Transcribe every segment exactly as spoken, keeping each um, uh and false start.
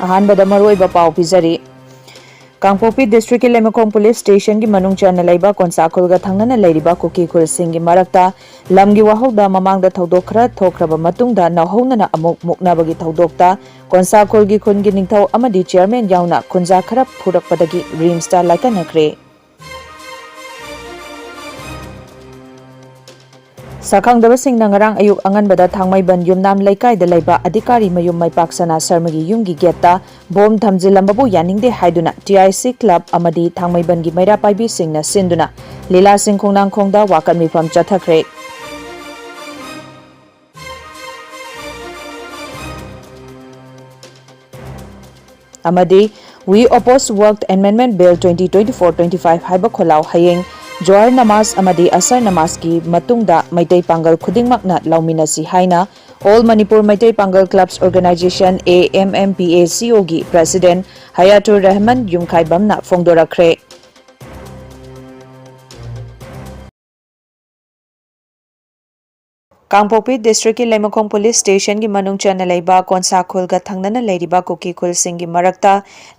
ꯑꯍꯥꯟꯕꯗ ꯃꯔꯨꯑꯣꯏꯕ ꯄꯥꯎ ꯄꯤꯖꯔꯤ꯫ ꯀꯥꯡꯄꯣꯛꯄꯤ ꯗꯤꯁꯇ꯭ꯔꯤꯛꯀꯤ ꯂꯩꯃꯈꯣꯡ ꯄꯨꯂꯤꯁ ꯁ꯭ꯇꯦꯁꯟꯒꯤ ꯃꯅꯨꯡ ꯆꯟꯅ ꯂꯩꯕ ꯀꯣꯟꯁꯥ ꯈꯨꯜꯒ ꯊꯪꯅꯅ ꯂꯩꯔꯤꯕ ꯀꯨꯀꯤ ꯈꯨꯜꯁꯤꯡꯒꯤ ꯃꯔꯛꯇ ꯂꯝꯒꯤ ꯋꯥꯍꯧꯗ ꯃꯃꯥꯡꯗ ꯊꯧꯗꯣꯛ ꯈꯔ ꯊꯣꯛꯈ꯭ꯔꯕ ꯃꯇꯨꯡꯗ ꯅꯧꯍꯧꯅꯅ ꯑꯃꯨꯛ ꯃꯨꯛꯅꯕꯒꯤ ꯊꯧꯗꯣꯛꯇ ꯀꯣꯟꯁꯥ ꯈꯨꯜꯒꯤ ꯈꯨꯟꯒꯤ ꯅꯤꯡꯊꯧ ꯑꯃꯗꯤ ꯆꯤꯌꯔꯃꯦꯟ ꯌꯥꯎꯅ ꯈꯨꯟꯖꯥ ꯈꯔ ꯐꯨꯔꯛꯄꯗꯒꯤ ꯔꯤꯝꯁꯇ ꯂꯥꯏꯀꯠꯅꯈ꯭ꯔꯦ꯫ ꯁꯛꯈꯪꯗꯕꯁꯤꯡꯅ ꯉꯔꯥꯡ ꯑꯌꯨꯛ ꯑꯉꯟꯕꯗ ꯊꯥꯡꯃꯩꯕꯟ ꯌꯨꯝꯅꯥꯝ ꯂꯩꯀꯥꯏꯗ ꯂꯩꯕ ꯑꯙꯤꯀꯥꯔꯤ ꯃꯌꯨꯝ ꯃꯩꯄꯥꯛ ꯁꯅꯥ ꯁꯔꯃꯒꯤ ꯌꯨꯝꯒꯤ ꯒꯦꯠꯇ ꯕꯣꯝ ꯊꯝꯖꯤꯜꯂꯝꯕꯕꯨ ꯌꯥꯅꯤꯡꯗꯦ ꯍꯥꯏꯗꯨꯅ ꯇꯤ ꯑꯥꯏ ꯁꯤ ꯀ꯭ꯂꯕ ꯑꯃꯗꯤ ꯊꯥꯡꯃꯩꯕꯟꯒꯤ ꯃꯩꯔꯥ ꯄꯥꯏꯕꯤꯁꯤꯡꯅ ꯁꯤꯟꯗꯨꯅ ꯂꯤꯂꯥ ꯁꯤꯡꯈꯣꯡꯅꯥꯡꯈꯣꯡꯗ ꯋꯥꯀꯠ ꯃꯤꯐꯝ ꯆꯠꯊꯈ꯭ꯔꯦ꯫ ꯑꯃꯗꯤ We Oppose Waqf Amendment Bill twenty twenty-four twenty-five ꯍꯥꯏꯕ ꯈꯣꯜꯂꯥꯎ ꯍꯌꯦꯡ ꯖꯣꯍꯔ ꯅꯃꯥꯖ ꯑꯃꯗꯤ ꯑꯁꯔ ꯅꯃꯥꯖꯀꯤ ꯃꯇꯨꯡꯗ ꯃꯩꯇꯩ ꯄꯥꯡꯒꯜ ꯈꯨꯗꯤꯡꯃꯛꯅ ꯂꯧꯃꯤꯟꯅꯁꯤ ꯍꯥꯏꯅ All Manipur Meitei Pangal Clubs Organization, A M M P A C O ꯒꯤ President ꯍꯌꯥꯇꯨꯔ ꯔꯍꯃꯟ ꯌꯨꯝꯈꯥꯏꯕꯝꯅ ꯐꯣꯡꯗꯣꯔꯛꯈ꯭ꯔꯦ꯫ ꯀꯥꯡꯄꯣꯛꯄꯤ ꯗꯤꯁꯇ꯭ꯔꯤꯛꯀꯤ ꯂꯩꯃꯈꯣꯡ ꯄꯨꯂꯤꯁ ꯁ꯭ꯇꯦꯁꯟꯒꯤ ꯃꯅꯨꯡ ꯆꯟꯅ ꯂꯩꯕ ꯀꯣꯟꯁꯥ ꯈꯨꯜꯒ ꯊꯪꯅꯅ ꯂꯩꯔꯤꯕ ꯀꯨꯀꯤ ꯈꯨꯜꯁꯤꯡꯒꯤ ꯃꯔꯛꯇ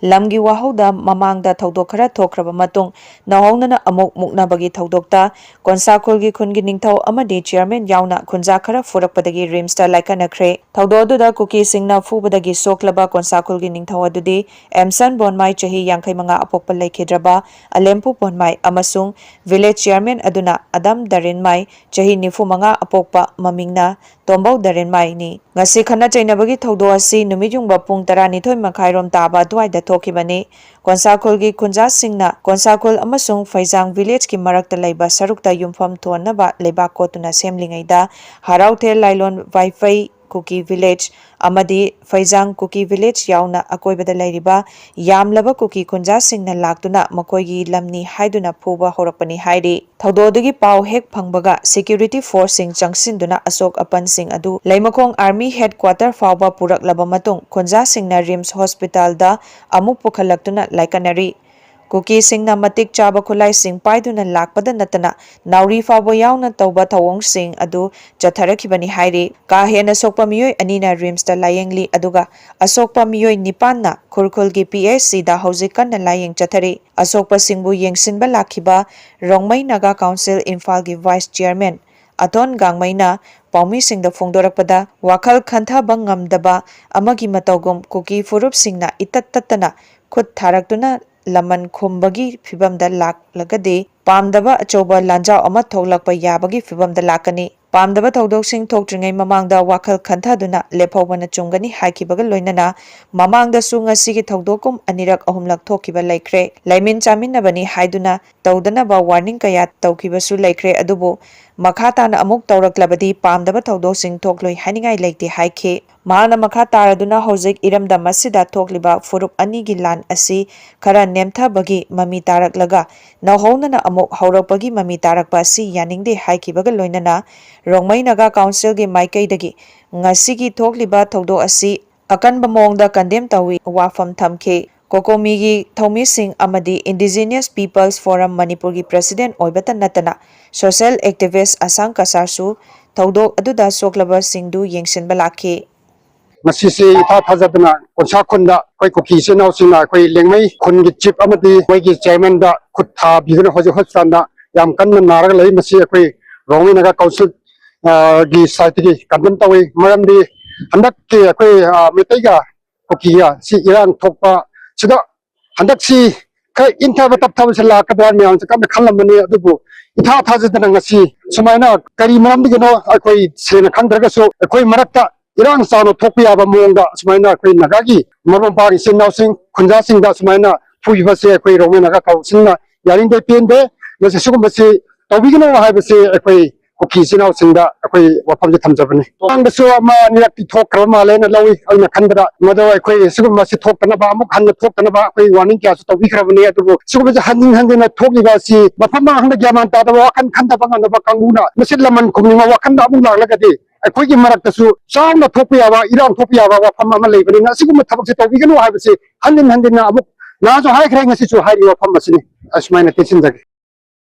ꯂꯝꯒꯤ ꯋꯥꯍꯧꯗ ꯃꯃꯥꯡꯗ ꯊꯧꯗꯣꯛ ꯈꯔ ꯊꯣꯛꯈ꯭ꯔꯕ ꯃꯇꯨꯡ ꯅꯧꯍꯧꯅꯅ ꯑꯃꯨꯛ ꯃꯨꯛꯅꯕꯒꯤ ꯊꯧꯗꯣꯛꯇ ꯀꯣꯟꯁꯥ ꯈꯨꯜꯒꯤ ꯈꯨꯟꯒꯤ ꯅꯤꯡꯊꯧ ꯑꯃꯗꯤ ꯆꯤꯌꯔꯃꯦꯟ ꯌꯥꯎꯅ ꯈꯨꯟꯖꯥ ꯈꯔ ꯐꯨꯔꯛꯄꯗꯒꯤ ꯔꯤꯝꯁꯇ ꯂꯥꯏꯀꯠꯅꯈ꯭ꯔꯦ꯫ ꯊꯧꯗꯣꯛ ꯑꯗꯨꯗ ꯀꯨꯀꯤꯁꯤꯡꯅ ꯐꯨꯕꯗꯒꯤ ꯁꯣꯛꯂꯕ ꯀꯣꯟꯁꯥ ꯈꯨꯜꯒꯤ ꯅꯤꯡꯊꯧ ꯑꯗꯨꯗꯤ ꯑꯦꯝꯁꯟ ꯕꯣꯟꯃꯥꯏ, ꯆꯍꯤ ꯌꯥꯡꯈꯩ ꯃꯉꯥ, ꯑꯄꯣꯛꯄ ꯂꯩꯈꯤꯗ꯭ꯔꯕ ꯑꯂꯦꯝꯄꯨ ꯕꯣꯟꯃꯥꯏ ꯑꯃꯁꯨꯡ ꯚꯤꯂꯦꯖ ꯆꯤꯌꯔꯃꯦꯟ ꯑꯗꯨꯅ ꯑꯗꯝ ꯗꯔꯤꯟꯃꯥꯏ, ꯆꯍꯤ ꯅꯤꯐꯨ ꯃꯉꯥ, ꯑꯄꯣꯛꯄ ꯃꯃꯤꯡꯅ ꯇꯣꯝꯕꯧ ꯗꯔꯤꯟꯃꯥꯏꯅꯤ꯫ ꯉꯁꯤ ꯈꯠꯅ ꯆꯩꯅꯕꯒꯤ ꯊꯧꯗꯣꯛ ꯑꯁꯤ ꯅꯨꯃꯤꯠ ꯌꯨꯡꯕ ꯄꯨꯡ ꯇꯔꯥꯅꯤꯊꯣꯏ ꯃꯈꯥꯏꯔꯣꯝ ꯇꯥꯕ ꯑꯗꯨꯋꯥꯏꯗ ꯊꯣꯛꯈꯤꯕꯅꯤ꯫ ꯀꯣꯟꯁꯥꯈꯨꯜꯒꯤ ꯈꯨꯟꯖꯥꯁꯤꯡꯅ ꯀꯣꯟꯁꯥꯈꯨꯜ ꯑꯃꯁꯨꯡ ꯐꯩꯖꯥꯡ ꯚꯤꯂꯦꯖꯀꯤ ꯃꯔꯛꯇ ꯂꯩꯕ ꯁꯔꯨꯛꯇ ꯌꯨꯝꯐꯝ ꯊꯣꯟꯅꯕ ꯂꯩꯕꯥꯛ ꯀꯣꯠꯇꯨꯅ ꯁꯦꯝꯂꯤꯉꯩꯗ ꯍꯔꯥꯎꯊꯦꯜ ꯂꯥꯏꯂꯣꯟ ꯋꯥꯏꯐꯩ ꯀꯨꯀꯤ ꯚꯤꯂꯦꯖ ꯑꯃꯗꯤ ꯐꯩꯖꯥꯡ ꯀꯨꯀꯤ ꯚꯤꯂꯦꯖ ꯌꯥꯎꯅ ꯑꯀꯣꯏꯕꯗ ꯂꯩꯔꯤꯕ ꯌꯥꯝꯂꯕ ꯀꯨꯀꯤ ꯈꯨꯟꯖꯥꯁꯤꯡꯅ ꯂꯥꯛꯇꯨꯅ ꯃꯈꯣꯏꯒꯤ ꯂꯝꯅꯤ ꯍꯥꯏꯗꯨꯅ ꯐꯨꯕ ꯍꯧꯔꯛꯄꯅꯤ ꯍꯥꯏꯔꯤ꯫ ꯊꯧꯗꯣꯛ ꯑꯗꯨꯒꯤ ꯄꯥꯎ ꯍꯦꯛ ꯐꯪꯕꯒ ꯁꯦꯀ꯭ꯌꯨꯔꯤꯇꯤ ꯐꯣꯔꯁꯁꯤꯡ ꯆꯪꯁꯤꯟꯗꯨꯅ ꯑꯁꯣꯛ ꯑꯄꯟꯁꯤꯡ ꯑꯗꯨ ꯂꯩꯃꯈꯣꯡ ꯑꯥꯔꯃꯤ ꯍꯦꯗꯀ꯭ꯋꯥꯇꯔ ꯐꯥꯎꯕ ꯄꯨꯔꯛꯂꯕ ꯃꯇꯨꯡ ꯈꯨꯟꯖꯥꯁꯤꯡꯅ ꯔꯤꯝꯁ ꯍꯣꯁꯄꯤꯇꯥꯜꯗ ꯑꯃꯨꯛ ꯄꯨꯈꯠꯂꯛꯇꯨꯅ ꯂꯥꯏꯀꯠꯅꯔꯤ꯫ ꯀꯨꯀꯤꯁꯤꯡꯅ ꯃꯇꯤꯛ ꯆꯥꯕ ꯈꯨꯠꯂꯥꯏꯁꯤꯡ ꯄꯥꯏꯗꯨꯅ ꯂꯥꯛꯄꯗ ꯅꯠꯇꯅ ꯅꯥꯎꯔꯤ ꯐꯥꯎꯕ ꯌꯥꯎꯅ ꯇꯧꯕ ꯊꯧꯑꯣꯡꯁꯤꯡ ꯑꯗꯨ ꯆꯠꯊꯔꯛꯈꯤꯕꯅꯤ ꯍꯥꯏꯔꯤ꯫ ꯀꯥ ꯍꯦꯟꯅ ꯁꯣꯛꯄ ꯃꯤꯑꯣꯏ ꯑꯅꯤꯅ ꯔꯤꯝꯁꯇ ꯂꯥꯌꯦꯡꯂꯤ, ꯑꯗꯨꯒ ꯑꯁꯣꯛꯄ ꯃꯤꯑꯣꯏ ꯅꯤꯄꯥꯟꯅ ꯈꯨꯔꯈꯨꯜꯒꯤ ꯄꯤ ꯑꯩꯆ ꯁꯤꯗ ꯍꯧꯖꯤꯛ ꯀꯟꯅ ꯂꯥꯌꯦꯡ ꯆꯠꯊꯔꯤ꯫ ꯑꯁꯣꯛꯄꯁꯤꯡꯕꯨ ꯌꯦꯡꯁꯤꯟꯕ ꯂꯥꯛꯈꯤꯕ ꯔꯣꯡꯃꯩ ꯅꯥꯒꯥ ꯀꯥꯎꯟꯁꯤꯜ ꯏꯝꯐꯥꯜꯒꯤ ꯚꯥꯏꯁ ꯆꯤꯌꯔꯃꯦꯟ ꯑꯊꯣꯟ ꯒꯥꯡꯃꯩꯅ ꯄꯥꯎꯃꯤꯁꯤꯡꯗ ꯐꯣꯡꯗꯣꯔꯛꯄꯗ, ꯋꯥꯈꯜ ꯈꯟꯊꯕ ꯉꯝꯗꯕ ꯑꯃꯒꯤ ꯃꯇꯧꯒꯨꯝ ꯀꯨꯀꯤ ꯐꯨꯔꯨꯞꯁꯤꯡꯅ ꯏꯇꯠ ꯇꯠꯇꯅ ꯈꯨꯠ ꯊꯥꯔꯛꯇꯨꯅ ꯂꯃꯟ ꯈꯨꯝꯕꯒꯤ ꯐꯤꯚꯝꯗ ꯂꯥꯛꯂꯒꯗꯤ ꯄꯥꯝꯗꯕ ꯑꯆꯧꯕ ꯂꯥꯟꯖꯥꯎ ꯑꯃ ꯊꯣꯛꯂꯛꯄ ꯌꯥꯕꯒꯤ ꯐꯤꯚꯝꯗ ꯂꯥꯛꯀꯅꯤ꯫ ꯄꯥꯝꯗꯕ ꯊꯧꯗꯣꯛꯁꯤꯡ ꯊꯣꯛꯇ꯭ꯔꯤꯉꯩ ꯃꯃꯥꯡꯗ ꯋꯥꯈꯜ ꯈꯟꯊꯗꯨꯅ ꯂꯦꯞꯍꯧꯕꯅ ꯆꯨꯝꯒꯅꯤ ꯍꯥꯏꯈꯤꯕꯒ ꯂꯣꯏꯅꯅ, ꯃꯃꯥꯡꯗꯁꯨ ꯉꯁꯤꯒꯤ ꯊꯧꯗꯣꯛꯀꯨꯝ ꯑꯅꯤꯔꯛ ꯑꯍꯨꯝꯂꯛ ꯊꯣꯛꯈꯤꯕ ꯂꯩꯈ꯭ꯔꯦ꯫ ꯂꯩꯃꯤꯟ ꯆꯥꯃꯤꯟꯅꯕꯅꯤ ꯍꯥꯏꯗꯨꯅ ꯇꯧꯗꯅꯕ ꯋꯥꯔꯅꯤꯡ ꯀꯌꯥ ꯇꯧꯈꯤꯕꯁꯨ ꯂꯩꯈ꯭ꯔꯦ, ꯑꯗꯨꯕꯨ ꯃꯈꯥ ꯇꯥꯅ ꯑꯃꯨꯛ ꯇꯧꯔꯛꯂꯕꯗꯤ ꯄꯥꯝꯗꯕ ꯊꯧꯗꯣꯛꯁꯤꯡ ꯊꯣꯛꯂꯣꯏ ꯍꯥꯏꯅꯤꯡꯉꯥꯏ ꯂꯩꯇꯦ ꯍꯥꯏꯈꯤ꯫ ꯃꯍꯥꯛꯅ ꯃꯈꯥ ꯇꯥꯔꯗꯨꯅ ꯍꯧꯖꯤꯛ ꯏꯔꯝꯗꯝ ꯑꯁꯤꯗ ꯊꯣꯛꯂꯤꯕ ꯐꯨꯔꯨꯞ ꯑꯅꯤꯒꯤ ꯂꯥꯟ ꯑꯁꯤ ꯈꯔ ꯅꯦꯝꯊꯕꯒꯤ ꯃꯃꯤ ꯇꯥꯔꯛꯂꯒ ꯅꯧꯍꯧꯅꯅ ꯑꯃꯨꯛ ꯍꯧꯔꯛꯄꯒꯤ ꯃꯃꯤ ꯇꯥꯔꯛꯄ ꯑꯁꯤ ꯌꯥꯅꯤꯡꯗꯦ ꯍꯥꯏꯈꯤꯕꯒ ꯂꯣꯏꯅꯅ ꯔꯣꯡꯃꯩ ꯅꯥꯒꯥ ꯀꯥꯎꯟꯁꯤꯜꯒꯤ ꯃꯥꯏꯀꯩꯗꯒꯤ ꯉꯁꯤꯒꯤ ꯊꯣꯛꯂꯤꯕ ꯊꯧꯗꯣꯛ ꯑꯁꯤ ꯑꯀꯟꯕ ꯃꯑꯣꯡꯗ ꯀꯟꯗꯦꯝ ꯇꯧꯏ ꯋꯥꯐꯝ ꯊꯝꯈꯤ꯫ ꯀꯣꯀꯣꯃꯤꯒꯤ ꯊꯧꯃꯤꯁꯤꯡ ꯑꯃꯗꯤ ꯏꯟꯗꯤꯖꯤꯅ꯭ꯌꯁ ꯄꯤꯄꯜꯁ ꯐꯣꯔꯝ ꯃꯅꯤꯄꯨꯔꯒꯤ ꯄ꯭ꯔꯁꯤꯗꯦꯟꯠ ꯑꯣꯏꯕꯇ ꯅꯠꯇꯅ ꯁꯣꯁꯤꯌꯦꯜ ꯑꯦꯛꯇꯤꯚꯤꯁ꯭ꯠ ꯑꯁꯥꯡ ꯀꯁꯥꯔꯁꯨ ꯊꯧꯗꯣꯛ ꯑꯗꯨꯗ ꯁꯣꯛꯂꯕꯁꯤꯡꯗꯨ ꯌꯦꯡꯁꯤꯟꯕ ꯂꯥꯛꯈꯤ꯫ ꯉꯁꯤꯁꯦ ꯏꯊꯥ ꯊꯥꯖꯗꯅ ꯀꯣꯟꯁꯥ ꯈꯨꯟꯗ ꯑꯩꯈꯣꯏ ꯀꯨꯀꯤ ꯏꯆꯤꯜ ꯏꯅꯥꯎꯁꯤꯡꯅ ꯑꯩꯈꯣꯏ ꯂꯦꯡꯃꯩ ꯈꯨꯟꯒꯤ ꯆꯤꯐ ꯑꯃꯗꯤ ꯃꯣꯏꯒꯤ ꯆꯤꯌꯔꯃꯦꯟꯗ ꯈꯨꯠ ꯊꯥꯕꯤꯗꯨꯅ ꯍꯧꯖꯤꯛ ꯍꯣꯁꯄꯤꯇꯥꯜꯗ ꯌꯥꯝ ꯀꯟꯅ ꯅꯥꯔꯒ ꯂꯩ꯫ ꯃꯁꯤ ꯑꯩꯈꯣꯏ ꯔꯣꯡꯃꯩ ꯅꯥꯒꯥ ꯀꯥꯎꯟꯁꯤꯜ ꯒꯤ ꯁꯥꯏꯠꯇꯒꯤ ꯀꯟꯗꯦꯝ ꯇꯧꯏ꯫ ꯃꯔꯝꯗꯤ ꯍꯟꯗꯛꯀꯤ ꯑꯩꯈꯣꯏ ꯃꯩꯇꯩꯒ ꯀꯨꯀꯤꯒ ꯁꯤ ꯏꯔꯥꯡ ꯊꯣꯛꯄ ꯁꯤꯗ ꯍꯟꯗꯛꯁꯤ ꯈꯔ ꯏꯪꯊꯕ ꯇꯞꯊꯕꯁꯤ ꯂꯥꯛꯀꯗ꯭ꯔꯥ ꯃꯌꯥꯝꯁꯦ ꯀꯟꯅ ꯈꯜꯂꯝꯕꯅꯤ꯫ ꯑꯗꯨꯕꯨ ꯏꯊꯥ ꯊꯥꯖꯗꯅ ꯉꯁꯤ ꯁꯨꯃꯥꯏꯅ ꯀꯔꯤ ꯃꯔꯝꯗꯒꯤꯅꯣ ꯑꯩꯈꯣꯏ ꯁꯦꯡꯅ ꯈꯪꯗ꯭ꯔꯒꯁꯨ ꯑꯩꯈꯣꯏ ꯃꯔꯛꯇ ꯏꯔꯥꯡ ꯆꯥꯎꯅ ꯊꯣꯛꯄ ꯌꯥꯕ ꯃꯑꯣꯡꯗ ꯁꯨꯃꯥꯏꯅ ꯑꯩꯈꯣꯏ ꯅꯥꯒꯥꯒꯤ ꯃꯔꯨꯞ ꯃꯄꯥꯡ ꯏꯆꯤꯟ ꯏꯅꯥꯎꯁꯤꯡ ꯈꯨꯟꯖꯥꯁꯤꯡꯗ ꯁꯨꯃꯥꯏꯅ ꯐꯨꯈꯤꯕꯁꯦ ꯑꯩꯈꯣꯏ ꯔꯣꯡꯃꯩ ꯅꯥꯒꯥ ꯀꯥꯎꯟꯁꯤꯜꯅ ꯌꯥꯅꯤꯡꯗꯦ, ꯄꯦꯟꯗꯦ꯫ ꯃꯁꯤ ꯁꯤꯒꯨꯝꯕꯁꯤ ꯇꯧꯕꯤꯒꯅꯨ ꯍꯥꯏꯕꯁꯤ ꯑꯩꯈꯣꯏ ꯀꯨꯀꯤ ꯏꯆꯤꯟ ꯏꯅꯥꯎꯁꯤꯡꯗ ꯑꯩꯈꯣꯏ ꯋꯥꯐꯝꯁꯦ ꯊꯝꯖꯕꯅꯤ꯫ ꯃꯃꯥꯡꯗꯁꯨ ꯑꯃ ꯑꯅꯤꯔꯛꯇꯤ ꯊꯣꯛꯈ꯭ꯔꯕ ꯃꯥꯜꯂꯦꯅ ꯂꯧꯏ꯫ ꯑꯩꯅ ꯈꯟꯕꯗ ꯃꯗꯨ ꯑꯩꯈꯣꯏ ꯁꯤꯒꯨꯝꯕꯁꯤ ꯊꯣꯛꯇꯅꯕ, ꯑꯃꯨꯛ ꯍꯟꯅ ꯊꯣꯛꯇꯅꯕ ꯑꯩꯈꯣꯏ ꯋꯥꯔꯅꯤꯡ ꯀꯌꯥꯁꯨ ꯇꯧꯕꯤꯈ꯭ꯔꯕꯅꯤ꯫ ꯑꯗꯨꯕꯨ ꯁꯤꯒꯨꯝꯕꯁꯤ ꯍꯟꯖꯤꯟ ꯍꯟꯖꯤꯟꯅ ꯊꯣꯛꯂꯤꯕ ꯑꯁꯤ ꯃꯐꯝ ꯃꯔꯥꯡꯗ ꯒ꯭ꯌꯥꯟ ꯃꯥꯟ ꯇꯥꯗꯕ, ꯋꯥꯈꯜ ꯈꯟꯊꯕ ꯉꯝꯗꯕ ꯀꯥꯡꯕꯨꯅ ꯃꯁꯤ ꯂꯃꯟ ꯈꯨꯝꯅꯤꯡꯕ ꯋꯥꯈꯜꯗ ꯑꯃꯨꯛ ꯂꯥꯛꯂꯒꯗꯤ ꯑꯩꯈꯣꯏꯒꯤ ꯃꯔꯛꯇꯁꯨ ꯆꯥꯎꯅ ꯊꯣꯛꯄ ꯌꯥꯕ, ꯏꯔꯥꯡ ꯊꯣꯛꯄ ꯌꯥꯕ ꯋꯥꯐꯝ ꯑꯃ ꯂꯩꯕꯅꯤꯅ ꯑꯁꯤꯒꯨꯝꯕ ꯊꯕꯛꯁꯦ ꯇꯧꯕꯤꯒꯅꯨ ꯍꯥꯏꯕꯁꯤ ꯍꯟꯖꯤꯟ ꯍꯟꯖꯤꯟꯅ ꯑꯃꯨꯛ ꯅꯍꯥꯟꯁꯨ ꯍꯥꯏꯈ꯭ꯔꯦ, ꯉꯁꯤꯁꯨ ꯍꯥꯏꯔꯤꯕ ꯋꯥꯐꯝ ꯑꯁꯤꯅꯤ꯫ ꯑꯁꯨꯃꯥꯏꯅ ꯇꯦꯟꯁꯤꯟꯖꯒꯦ꯫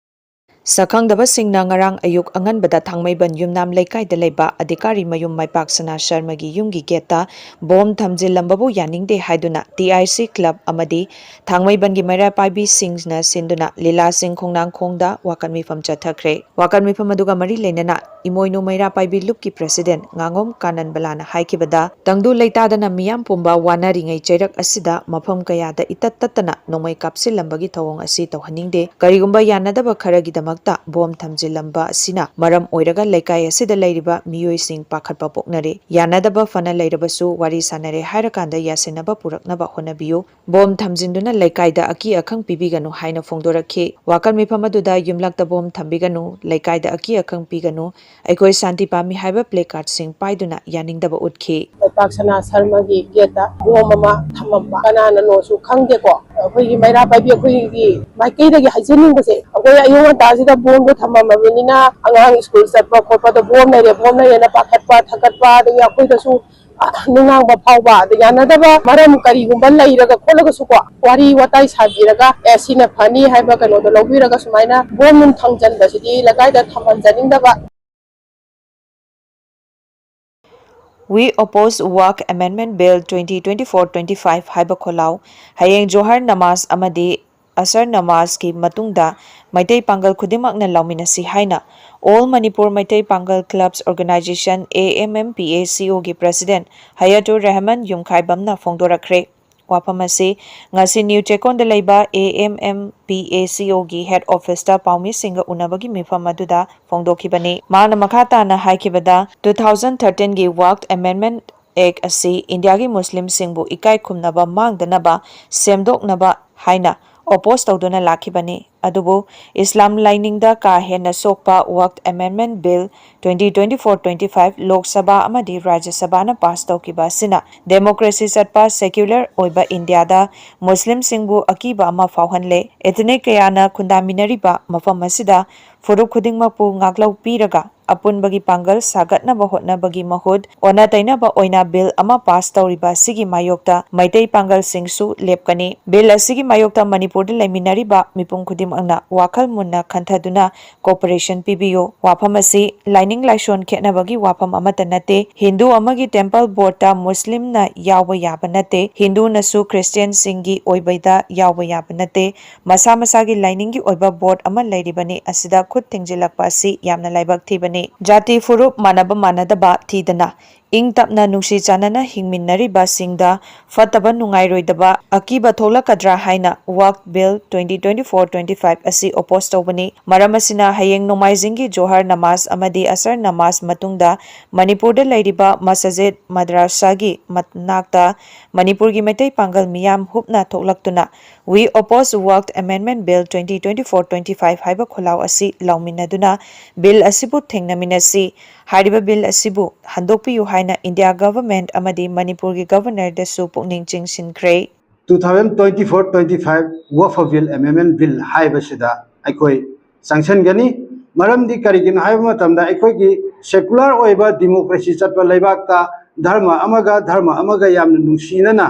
ꯁꯛꯈꯪꯗꯕꯁꯤꯡꯅ ꯉꯔꯥꯡ ꯑꯌꯨꯛ ꯑꯉꯟꯕꯗ ꯊꯥꯡꯃꯩꯕꯟ ꯌꯨꯝꯅꯥꯝ ꯂꯩꯀꯥꯏꯗ ꯂꯩꯕ ꯑꯙꯤꯀꯥꯔꯤ ꯃꯌꯨꯝ ꯃꯥꯏꯄꯥꯛꯁꯅꯥ ꯁꯔꯃꯒꯤ ꯌꯨꯝꯒꯤ ꯒꯦꯠꯇ ꯕꯣꯝ ꯊꯝꯖꯤꯜꯂꯝꯕꯕꯨ ꯌꯥꯅꯤꯡꯗꯦ ꯍꯥꯏꯗꯨꯅ ꯇꯤ ꯑꯥꯏ ꯁꯤ ꯀ꯭ꯂꯕ ꯑꯃꯗꯤ ꯊꯥꯡꯃꯩꯕꯟꯒꯤ ꯃꯩꯔꯥ ꯄꯥꯏꯕꯤꯁꯤꯡꯅ ꯁꯤꯟꯗꯨꯅ ꯂꯤꯂꯥꯁꯤꯡ ꯈꯣꯡꯅꯥꯡꯈꯣꯡꯗ ꯋꯥꯀꯠ ꯃꯤꯐꯝ ꯆꯠꯊꯈ꯭ꯔꯦ꯫ ꯋꯥꯀꯠ ꯃꯤꯐꯝ ꯑꯗꯨꯒ ꯃꯔꯤ ꯂꯩꯅꯅ ꯏꯃꯣꯏꯅꯨ ꯃꯩꯔꯥ ꯄꯥꯏꯕꯤ ꯂꯨꯞꯀꯤ ꯄ꯭ꯔꯦꯁꯤꯗꯦꯟꯠ ꯉꯥꯉꯣꯝ ꯀꯥꯅꯟꯕꯂꯥꯅ ꯍꯥꯏꯈꯤꯕꯗ, ꯇꯪꯗꯨ ꯂꯩꯇꯥꯗꯅ ꯃꯤꯌꯥꯝ ꯄꯨꯝꯕ ꯋꯥꯅꯔꯤꯉꯩ ꯆꯩꯔꯛ ꯑꯁꯤꯗ ꯃꯐꯝ ꯀꯌꯥꯗ ꯏꯇꯠ ꯇꯠꯇꯅ ꯅꯣꯡꯃꯩ ꯀꯥꯞꯁꯤꯜꯂꯝꯕꯒꯤ ꯊꯧꯑꯣꯡ ꯑꯁꯤ ꯇꯧꯍꯟꯅꯤꯡꯗꯦ꯫ ꯀꯔꯤꯒꯨꯝꯕ ꯌꯥꯅꯗꯕ ꯈꯔꯒꯤꯗꯃꯛꯇ ꯕꯣꯝ ꯊꯝꯖꯤꯜꯂꯝꯕ ꯑꯁꯤꯅ ꯃꯔꯝ ꯑꯣꯏꯔꯒ ꯂꯩꯀꯥꯏ ꯑꯁꯤꯗ ꯂꯩꯔꯤꯕ ꯃꯤꯑꯣꯏꯁꯤꯡ ꯄꯥꯈꯠꯄ ꯄꯣꯛꯅꯔꯦ꯫ ꯌꯥꯅꯗꯕ ꯐꯅ ꯂꯩꯔꯕꯁꯨ ꯋꯥꯔꯤ ꯁꯥꯅꯔꯦ ꯍꯥꯏꯔꯀꯥꯟꯗ ꯌꯥꯁꯤꯟꯅꯕ ꯄꯨꯔꯛꯅꯕ ꯍꯣꯠꯅꯕꯤꯌꯨ꯫ ꯕꯣꯝ ꯊꯝꯖꯤꯟꯗꯨꯅ ꯂꯩꯀꯥꯏꯗ ꯑꯀꯤ ꯑꯈꯪ ꯄꯤꯕꯤꯒꯅꯨ ꯍꯥꯏꯅ ꯐꯣꯡꯗꯣꯔꯛꯈꯤ꯫ ꯋꯥꯀꯠ ꯃꯤꯐꯝ ꯑꯗꯨꯗ ꯌꯨꯝꯂꯛꯇ ꯕꯣꯝ ꯊꯝꯕꯤꯒꯅꯨ, ꯂꯩꯀꯥꯏꯗ ꯑꯀꯤ ꯑꯈꯪ ꯄꯤꯒꯅꯨ, ꯑꯩꯈꯣꯏ ꯁꯥꯟꯇꯤ ꯄꯥꯝꯃꯤ ꯍꯥꯏꯕ ꯄ꯭ꯂꯦ ꯀꯥꯔꯗꯁꯤꯡ ꯄꯥꯏꯗꯨꯅ ꯌꯥꯅꯤꯡꯗꯕ ꯎꯠꯈꯤ꯫ ꯄꯥꯛ ꯁꯅꯥ ꯁꯔꯃꯒꯤ ꯒꯦꯠꯇ ꯕꯣꯝ ꯑꯃ ꯊꯝꯃꯝꯕ ꯀꯅꯥꯅꯅꯣꯁꯨ ꯈꯪꯗꯦꯀꯣ꯫ ꯑꯩꯈꯣꯏꯒꯤ ꯃꯩꯔꯥ ꯄꯥꯏꯕꯤ ꯑꯩꯈꯣꯏꯒꯤ ꯃꯥꯏꯀꯩꯗꯒꯤ ꯍꯥꯏꯖꯅꯤꯡꯕꯁꯦ, ꯑꯩꯈꯣꯏ ꯑꯌꯨꯛ ꯉꯟꯇꯥꯁꯤꯗ ꯕꯣꯝꯗꯣ ꯊꯝꯃꯝꯃꯕꯅꯤꯅ ꯑꯉꯥꯡ ꯁ꯭ꯀꯨꯜ ꯆꯠꯄ ꯈꯣꯠꯄꯗ ꯕꯣꯝ ꯂꯩꯔꯦ, ꯕꯣꯝ ꯂꯩꯔꯦꯅ ꯄꯥꯈꯠꯄ ꯊꯛꯀꯠꯄ, ꯑꯗꯒꯤ ꯑꯩꯈꯣꯏꯗꯁꯨ ꯅꯨꯡꯅꯥꯡꯕ ꯐꯥꯎꯕ ꯑꯗ ꯌꯥꯅꯗꯕ ꯃꯔꯝ ꯀꯔꯤꯒꯨꯝꯕ ꯂꯩꯔꯒ ꯈꯣꯠꯂꯒꯁꯨꯀꯣ, ꯋꯥꯔꯤ ꯋꯥꯇꯥꯏ ꯁꯥꯕꯤꯔꯒ ꯑꯦ ꯁꯤꯅ ꯐꯅꯤ ꯍꯥꯏꯕ ꯀꯩꯅꯣꯗꯣ ꯂꯧꯕꯤꯔꯒ ꯁꯨꯃꯥꯏꯅ ꯕꯣꯝ ꯅꯨꯡ ꯊꯝꯖꯟꯕꯁꯤꯗꯤ ꯂꯩꯀꯥꯏꯗ ꯊꯝꯍꯟꯖꯅꯤꯡꯗꯕ꯫ We oppose Waqf Amendment Bill twenty twenty-four twenty-five ꯍꯥꯏꯕ ꯈꯣꯜꯂꯥꯎ ꯍꯌꯦꯡ ꯖꯣꯍꯔ ꯅꯃꯥꯖ ꯑꯃꯗꯤ ꯑꯁꯔ ꯅꯃꯥꯖꯀꯤ ꯃꯇꯨꯡꯗ ꯃꯩꯇꯩ ꯄꯥꯡꯒꯜ ꯈꯨꯗꯤꯡꯃꯛꯅ ꯂꯥꯎꯃꯤꯟꯅꯁꯤ ꯍꯥꯏꯅ All Manipur Meitei Pangal Clubs Organisation, A M M P A C O ꯒꯤ ꯄ꯭ꯔꯦꯁꯤꯗꯦꯟꯠ ꯍꯌꯥꯇꯨꯔ ꯔꯦꯍꯃꯟ ꯌꯨꯝꯈꯥꯏꯕꯝꯅ ꯐꯣꯡꯗꯣꯔꯛꯈ꯭ꯔꯦ꯫ ꯋꯥꯐꯝ ꯑꯁꯤ ꯉꯁꯤ ꯅ꯭ꯌꯨ ꯆꯦꯛꯀꯣꯟꯗ ꯂꯩꯕ A M M P A C O ꯒꯤ ꯍꯦꯗ ꯑꯣꯐꯤꯁꯇ ꯄꯥꯎꯃꯤꯁꯤꯡꯒ ꯎꯅꯕꯒꯤ ꯃꯤꯐꯝ ꯑꯗꯨꯗ ꯐꯣꯡꯗꯣꯛꯈꯤꯕꯅꯤ꯫ ꯃꯍꯥꯛꯅ ꯃꯈꯥ ꯇꯥꯅ ꯍꯥꯏꯈꯤꯕꯗ, two thousand thirteen ꯒꯤ Waqf Amendment Act ꯑꯁꯤ ꯏꯟꯗꯤꯌꯥꯒꯤ ꯃꯨꯁꯂꯤꯝꯁꯤꯡꯕꯨ ꯏꯀꯥꯏ ꯈꯨꯝꯅꯕ ꯃꯥꯡꯗꯅꯕ ꯁꯦꯝꯗꯣꯛꯅꯕ ꯍꯥꯏꯅ ꯑꯣꯄꯣꯖ ꯇꯧꯗꯨꯅ ꯂꯥꯛꯈꯤꯕꯅꯤ꯫ ꯑꯗꯨꯕꯨ ꯏꯁꯂꯥꯝ ꯂꯥꯏꯅꯤꯡꯗ ꯀꯥ ꯍꯦꯟꯅ ꯁꯣꯛꯄ Waqf Amendment Bill twenty twenty-four twenty-five Lok Sabha ꯑꯃꯗꯤ ꯔꯥꯖ꯭ꯌ ꯁꯚꯥꯅ ꯄꯥꯁ ꯇꯧꯈꯤꯕ ꯑꯁꯤꯅ ꯗꯦꯃꯣꯀ꯭ꯔꯦꯁꯤ ꯆꯠꯄ ꯁꯦꯀ꯭ꯌꯨꯂꯔ ꯑꯣꯏꯕ ꯏꯟꯗꯤꯌꯥꯗ ꯃꯨꯁꯂꯤꯝꯁꯤꯡꯕꯨ ꯑꯀꯤꯕ ꯑꯃ ꯐꯥꯎꯍꯜꯂꯦ꯫ ꯏꯊꯅꯤꯛ ꯀꯌꯥꯅ ꯈꯨꯟꯗꯥꯃꯤꯟꯅꯔꯤꯕ ꯃꯐꯝ ꯑꯁꯤꯗ ꯐꯨꯔꯨꯞ ꯈꯨꯗꯤꯡꯃꯛꯄꯨ ꯉꯥꯛꯂꯧ ꯄꯤꯔꯒ ꯑꯄꯨꯟꯕꯒꯤ ꯄꯥꯡꯒꯜ ꯁꯥꯒꯠꯅꯕ ꯍꯣꯠꯅꯕꯒꯤ ꯃꯍꯨꯠ, ꯑꯣꯟꯅ ꯇꯩꯅꯕ ꯑꯣꯏꯅ ꯕꯤꯜ ꯑꯃ ꯄꯥꯁ ꯇꯧꯔꯤꯕ ꯑꯁꯤꯒꯤ ꯃꯥꯌꯣꯛꯇ ꯃꯩꯇꯩ ꯄꯥꯡꯒꯜꯁꯤꯡꯁꯨ ꯂꯦꯞꯀꯅꯤ꯫ ꯕꯤꯜ ꯑꯁꯤꯒꯤ ꯃꯥꯌꯣꯛꯇ ꯃꯅꯤꯄꯨꯔꯗ ꯂꯩꯃꯤꯟꯅꯔꯤꯕ ꯃꯤꯄꯨꯝ ꯈꯨꯗꯤꯡꯃꯛꯅ ꯋꯥꯈꯜ ꯃꯨꯟꯅ ꯈꯟꯊꯗꯨꯅ cooperation ꯄꯤꯕꯤꯌꯨ꯫ ꯋꯥꯐꯝ ꯑꯁꯤ ꯂꯥꯏꯅꯤꯡ ꯂꯥꯏꯁꯣꯟ ꯈꯦꯠꯅꯕꯒꯤ ꯋꯥꯐꯝ ꯑꯃꯠꯇ ꯅꯠꯇꯦ꯫ ꯍꯤꯟꯗꯨ ꯑꯃꯒꯤ temple boardꯇ ꯃꯨꯁꯂꯤꯝꯅ ꯌꯥꯎꯕ ꯌꯥꯕ ꯅꯠꯇꯦ꯫ ꯍꯤꯟꯗꯨꯅꯁꯨ ꯈ꯭ꯔꯤꯁꯇꯤꯌꯟꯁꯤꯡꯒꯤ ꯑꯣꯏꯕꯗ ꯌꯥꯎꯕ ꯌꯥꯕ ꯅꯠꯇꯦ꯫ ꯃꯁꯥ ꯃꯁꯥꯒꯤ ꯂꯥꯏꯅꯤꯡꯒꯤ ꯑꯣꯏꯕ board ꯑꯃ ꯂꯩꯔꯤꯕꯅꯤ꯫ ꯑꯁꯤꯗ ꯈꯨꯠ ꯊꯤꯡꯖꯤꯜꯂꯛꯄ ꯑꯁꯤ ꯌꯥꯝꯅ ꯂꯥꯏꯕꯛ ꯊꯤꯕꯅꯤ꯫ ꯖꯥꯇꯤ ꯐꯨꯔꯨꯞ ꯃꯥꯟꯅꯕ ꯃꯥꯟꯅꯗꯕ ꯊꯤꯗꯅ ꯏꯪ ꯇꯞꯅ ꯅꯨꯡꯁꯤ ꯆꯥꯟꯅꯅ ꯍꯤꯡꯃꯤꯟꯅꯔꯤꯕꯁꯤꯡꯗ ꯐꯠꯇꯕ ꯅꯨꯡꯉꯥꯏꯔꯣꯏꯗꯕ ꯑꯀꯤꯕ ꯊꯣꯛꯂꯛꯀꯗ꯭ꯔꯥ ꯍꯥꯏꯅ Waqf Bill twenty twenty-four twenty-five ꯑꯁꯤ oppose ꯇꯧꯕꯅꯤ꯫ ꯃꯔꯝ ꯑꯁꯤꯅ ꯍꯌꯦꯡ ꯅꯣꯡꯃꯥꯏꯖꯤꯡꯒꯤ ꯖꯣꯍꯔ ꯅꯃꯥꯖ ꯑꯃꯗꯤ ꯑꯁꯔ ꯅꯃꯥꯖ ꯃꯇꯨꯡꯗ ꯃꯅꯤꯄꯨꯔꯗ ꯂꯩꯔꯤꯕ ꯃꯁꯖꯤꯗ, ꯃꯗ꯭ꯔꯁꯥꯒꯤ ꯃꯅꯥꯛꯇ ꯃꯅꯤꯄꯨꯔꯒꯤ ꯃꯩꯇꯩ ꯄꯥꯡꯒꯜ ꯃꯤꯌꯥꯝ ꯍꯨꯞꯅ ꯊꯣꯛꯂꯛꯇꯨꯅ "We oppose Waqf Amendment Bill twenty twenty-four twenty-five" ꯍꯥꯏꯕ ꯈꯣꯜꯂꯥꯎ ꯑꯁꯤ ꯂꯥꯎꯃꯤꯟꯅꯗꯨꯅ ꯕꯤꯜ ꯑꯁꯤꯕꯨ ꯊꯦꯡꯅꯃꯤꯟꯅꯁꯤ꯫ ꯍꯥꯏꯔꯤꯕ ꯕꯤꯜ ꯑꯁꯤꯕꯨ ꯍꯟꯗꯣꯛꯄꯤꯌꯨ ꯍꯥꯏꯅ ꯏꯟꯗꯤꯌꯥ ꯒꯚꯔꯟꯃꯦꯟꯠ ꯑꯃꯗꯤ ꯃꯅꯤꯄꯨꯔꯒꯤ ꯒꯚꯔꯅꯔꯗꯁꯨ ꯄꯨꯛꯅꯤꯡ ꯆꯤꯡꯁꯤꯟꯈ꯭ꯔꯦ꯫ Two thousand twenty-four twenty-five Waqf Bill Amendment Bill ꯍꯥꯏꯕꯁꯤꯗ ꯑꯩꯈꯣꯏ ꯆꯪꯁꯤꯟꯒꯅꯤ꯫ ꯃꯔꯝꯗꯤ ꯀꯔꯤꯒꯤꯅꯣ ꯍꯥꯏꯕ ꯃꯇꯝꯗ ꯑꯩꯈꯣꯏꯒꯤ secular ꯑꯣꯏꯕ democracy ꯆꯠꯄ ꯂꯩꯕꯥꯛꯇ ꯙꯔꯃ ꯑꯃꯒ ꯙꯔꯃ ꯑꯃꯒ ꯌꯥꯝꯅ ꯅꯨꯡꯁꯤꯅꯅ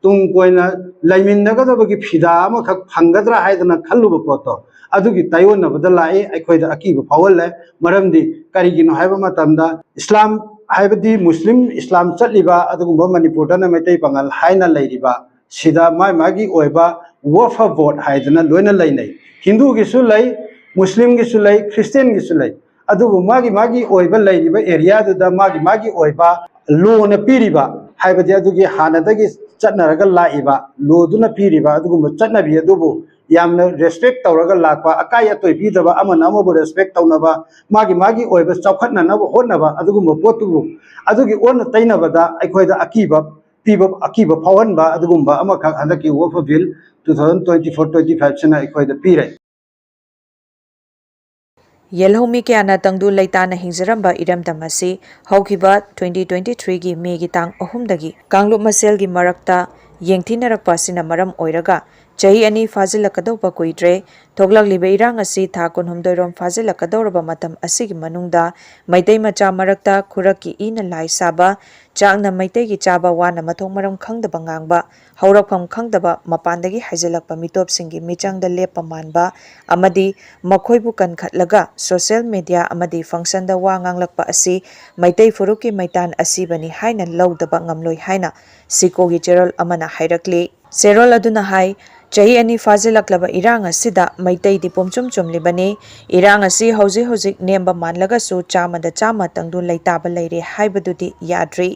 ꯇꯨꯡ ꯀꯣꯏꯅ ꯂꯩꯃꯤꯟꯅꯒꯗꯕꯒꯤ ꯐꯤꯗꯥ ꯑꯃꯈꯛ ꯐꯪꯒꯗ꯭ꯔꯥ ꯍꯥꯏꯗꯅ ꯈꯜꯂꯨꯕ ꯄꯣꯠꯇꯣ ꯑꯗꯨꯒꯤ ꯇꯥꯏꯑꯣꯟꯅꯕꯗ ꯂꯥꯛꯏ꯫ ꯑꯩꯈꯣꯏꯗ ꯑꯀꯤꯕ ꯐꯥꯎꯍꯜꯂꯦ꯫ ꯃꯔꯝꯗꯤ ꯀꯔꯤꯒꯤꯅꯣ ꯍꯥꯏꯕ ꯃꯇꯝꯗ ꯏꯁꯂꯥꯝ ꯍꯥꯏꯕꯗꯤ ꯃꯨꯁꯂꯤꯝ ꯏꯁꯂꯥꯝ ꯆꯠꯂꯤꯕ ꯑꯗꯨꯒꯨꯝꯕ ꯃꯅꯤꯄꯨꯔꯗꯅ ꯃꯩꯇꯩ ꯄꯥꯉꯜ ꯍꯥꯏꯅ ꯂꯩꯔꯤꯕ ꯁꯤꯗ ꯃꯥꯏ ꯃꯥꯒꯤ ꯑꯣꯏꯕ Waqf board ꯍꯥꯏꯗꯅ ꯂꯣꯏꯅ ꯂꯩꯅꯩ꯫ ꯍꯤꯟꯗꯨꯒꯤꯁꯨ ꯂꯩ, ꯃꯨꯁꯂꯤꯝꯒꯤꯁꯨ ꯂꯩ, ꯈ꯭ꯔꯤꯁꯇꯤꯌꯟꯒꯤꯁꯨ ꯂꯩ꯫ ꯑꯗꯨꯕꯨ ꯃꯥꯒꯤ ꯃꯥꯒꯤ ꯑꯣꯏꯕ ꯂꯩꯔꯤꯕ areaꯗꯨꯗ ꯃꯥꯒꯤ ꯃꯥꯒꯤ ꯑꯣꯏꯕ lawꯅ ꯄꯤꯔꯤꯕ, ꯍꯥꯏꯕꯗꯤ ꯑꯗꯨꯒꯤ ꯍꯥꯟꯅꯗꯒꯤ ꯆꯠꯅꯔꯒ ꯂꯥꯛꯏꯕ lawꯗꯨꯅ ꯄꯤꯔꯤꯕ ꯑꯗꯨꯒꯨꯝꯕ ꯆꯠꯅꯕꯤ ꯑꯗꯨꯕꯨ ꯌꯥꯝꯅ respect ꯇꯧꯔꯒ ꯂꯥꯛꯄ, ꯑꯀꯥꯏ ꯑꯇꯣꯏ ꯄꯤꯗꯕ, ꯑꯃꯅ ꯑꯃꯕꯨ respect ꯇꯧꯅꯕ, ꯃꯥꯒꯤ ꯃꯥꯒꯤ ꯑꯣꯏꯕ ꯆꯥꯎꯈꯠꯅꯅꯕ ꯍꯣꯠꯅꯕ ꯑꯗꯨꯒꯨꯝꯕ ꯄꯣꯠꯇꯨꯕꯨ ꯑꯗꯨꯒꯤ ꯑꯣꯟꯅ ꯇꯩꯅꯕꯗ ꯑꯩꯈꯣꯏꯗ ꯑꯀꯤꯕ ꯄꯤꯕ, ꯑꯀꯤꯕ ꯐꯥꯎꯍꯟꯕ ꯑꯗꯨꯒꯨꯝꯕ ꯑꯃꯈꯛ ꯍꯟꯗꯛꯀꯤ Waqf Bill two thousand twenty-four twenty-fiveꯁꯤꯅ ꯑꯩꯈꯣꯏꯗ ꯄꯤꯔꯦ꯫ ꯌꯦꯜꯍꯧꯃꯤ ꯀꯌꯥꯅ ꯇꯪꯗꯨ ꯂꯩꯇꯥꯅ ꯍꯤꯡꯖꯔꯝꯕ ꯏꯔꯝꯗꯝ ꯑꯁꯤ ꯍꯧꯈꯤꯕ twenty twenty-threeꯒꯤ Mayꯒꯤ ꯇꯥꯡ ꯑꯍꯨꯝꯗꯒꯤ ꯀꯥꯡꯂꯨꯞ ꯃꯁꯦꯜꯒꯤ ꯃꯔꯛꯇ ꯌꯦꯡꯊꯤꯅꯔꯛꯄ ꯑꯁꯤꯅ ꯃꯔꯝ ꯑꯣꯏꯔꯒ ꯆꯍꯤ ꯑꯅꯤ ꯐꯥꯖꯤꯜꯂꯛꯀꯗꯧꯕ ꯀꯨꯏꯗ꯭ꯔꯦ꯫ ꯊꯣꯛꯂꯛꯂꯤꯕ ꯏꯔꯥꯡ ꯑꯁꯤ ꯊꯥ ꯀꯨꯟꯍꯨꯝꯗꯣꯏ ꯔꯣꯝ ꯐꯥꯖꯤꯜꯂꯛꯀꯗꯧꯔꯕ ꯃꯇꯝ ꯑꯁꯤꯒꯤ ꯃꯅꯨꯡꯗ ꯃꯩꯇꯩ ꯃꯆꯥ ꯃꯔꯛꯇ ꯈꯨꯔꯛꯀꯤ ꯏꯅ ꯂꯥꯏ ꯁꯥꯕ, ꯆꯥꯛꯅ ꯃꯩꯇꯩꯒꯤ ꯆꯥꯕ, ꯋꯥꯅ ꯃꯊꯣꯡ ꯃꯔꯝ ꯈꯪꯗꯕ ꯉꯥꯡꯕ, ꯍꯧꯔꯛꯐꯝ ꯈꯪꯗꯕ ꯃꯄꯥꯟꯗꯒꯤ ꯍꯥꯏꯖꯤꯜꯂꯛꯄ ꯃꯤꯇꯣꯞꯁꯤꯡꯒꯤ ꯃꯤꯆꯪꯗ ꯂꯦꯞꯄ ꯃꯥꯟꯕ ꯑꯃꯗꯤ ꯃꯈꯣꯏꯕꯨ ꯀꯟꯈꯠꯂꯒ social media ꯑꯃꯗꯤ function ꯗ ꯋꯥ ꯉꯥꯡꯂꯛꯄ ꯑꯁꯤ ꯃꯩꯇꯩ ꯐꯨꯔꯨꯞꯀꯤ ꯃꯩꯇꯥꯟ ꯑꯁꯤꯕꯅꯤ ꯍꯥꯏꯅ ꯂꯧꯗꯕ ꯉꯝꯂꯣꯏ ꯍꯥꯏꯅ ꯁꯤꯀꯣꯒꯤ ꯆꯦꯔꯣꯜ ꯑꯃꯅ ꯍꯥꯏꯔꯛꯂꯤ꯫ ꯆꯦꯔꯣꯜ ꯑꯗꯨꯅ ꯍꯥꯏ, ꯆꯍꯤ ꯑꯅꯤ ꯐꯥꯖꯤꯜꯂꯛꯂꯕ ꯏꯔꯥꯡ ꯑꯁꯤꯗ ꯃꯩꯇꯩꯗꯤ ꯄꯨꯝꯆꯨꯝ ꯆꯨꯝꯂꯤꯕꯅꯤ꯫ ꯏꯔꯥꯡ ꯑꯁꯤ ꯍꯧꯖꯤꯛ ꯍꯧꯖꯤꯛ ꯅꯦꯝꯕ ꯃꯥꯜꯂꯒꯁꯨ ꯆꯥꯝꯃꯗ ꯆꯥꯝꯃ ꯇꯪꯗꯨ ꯂꯩꯇꯥꯕ ꯂꯩꯔꯦ ꯍꯥꯏꯕꯗꯨꯗꯤ ꯌꯥꯗ꯭ꯔꯤ꯫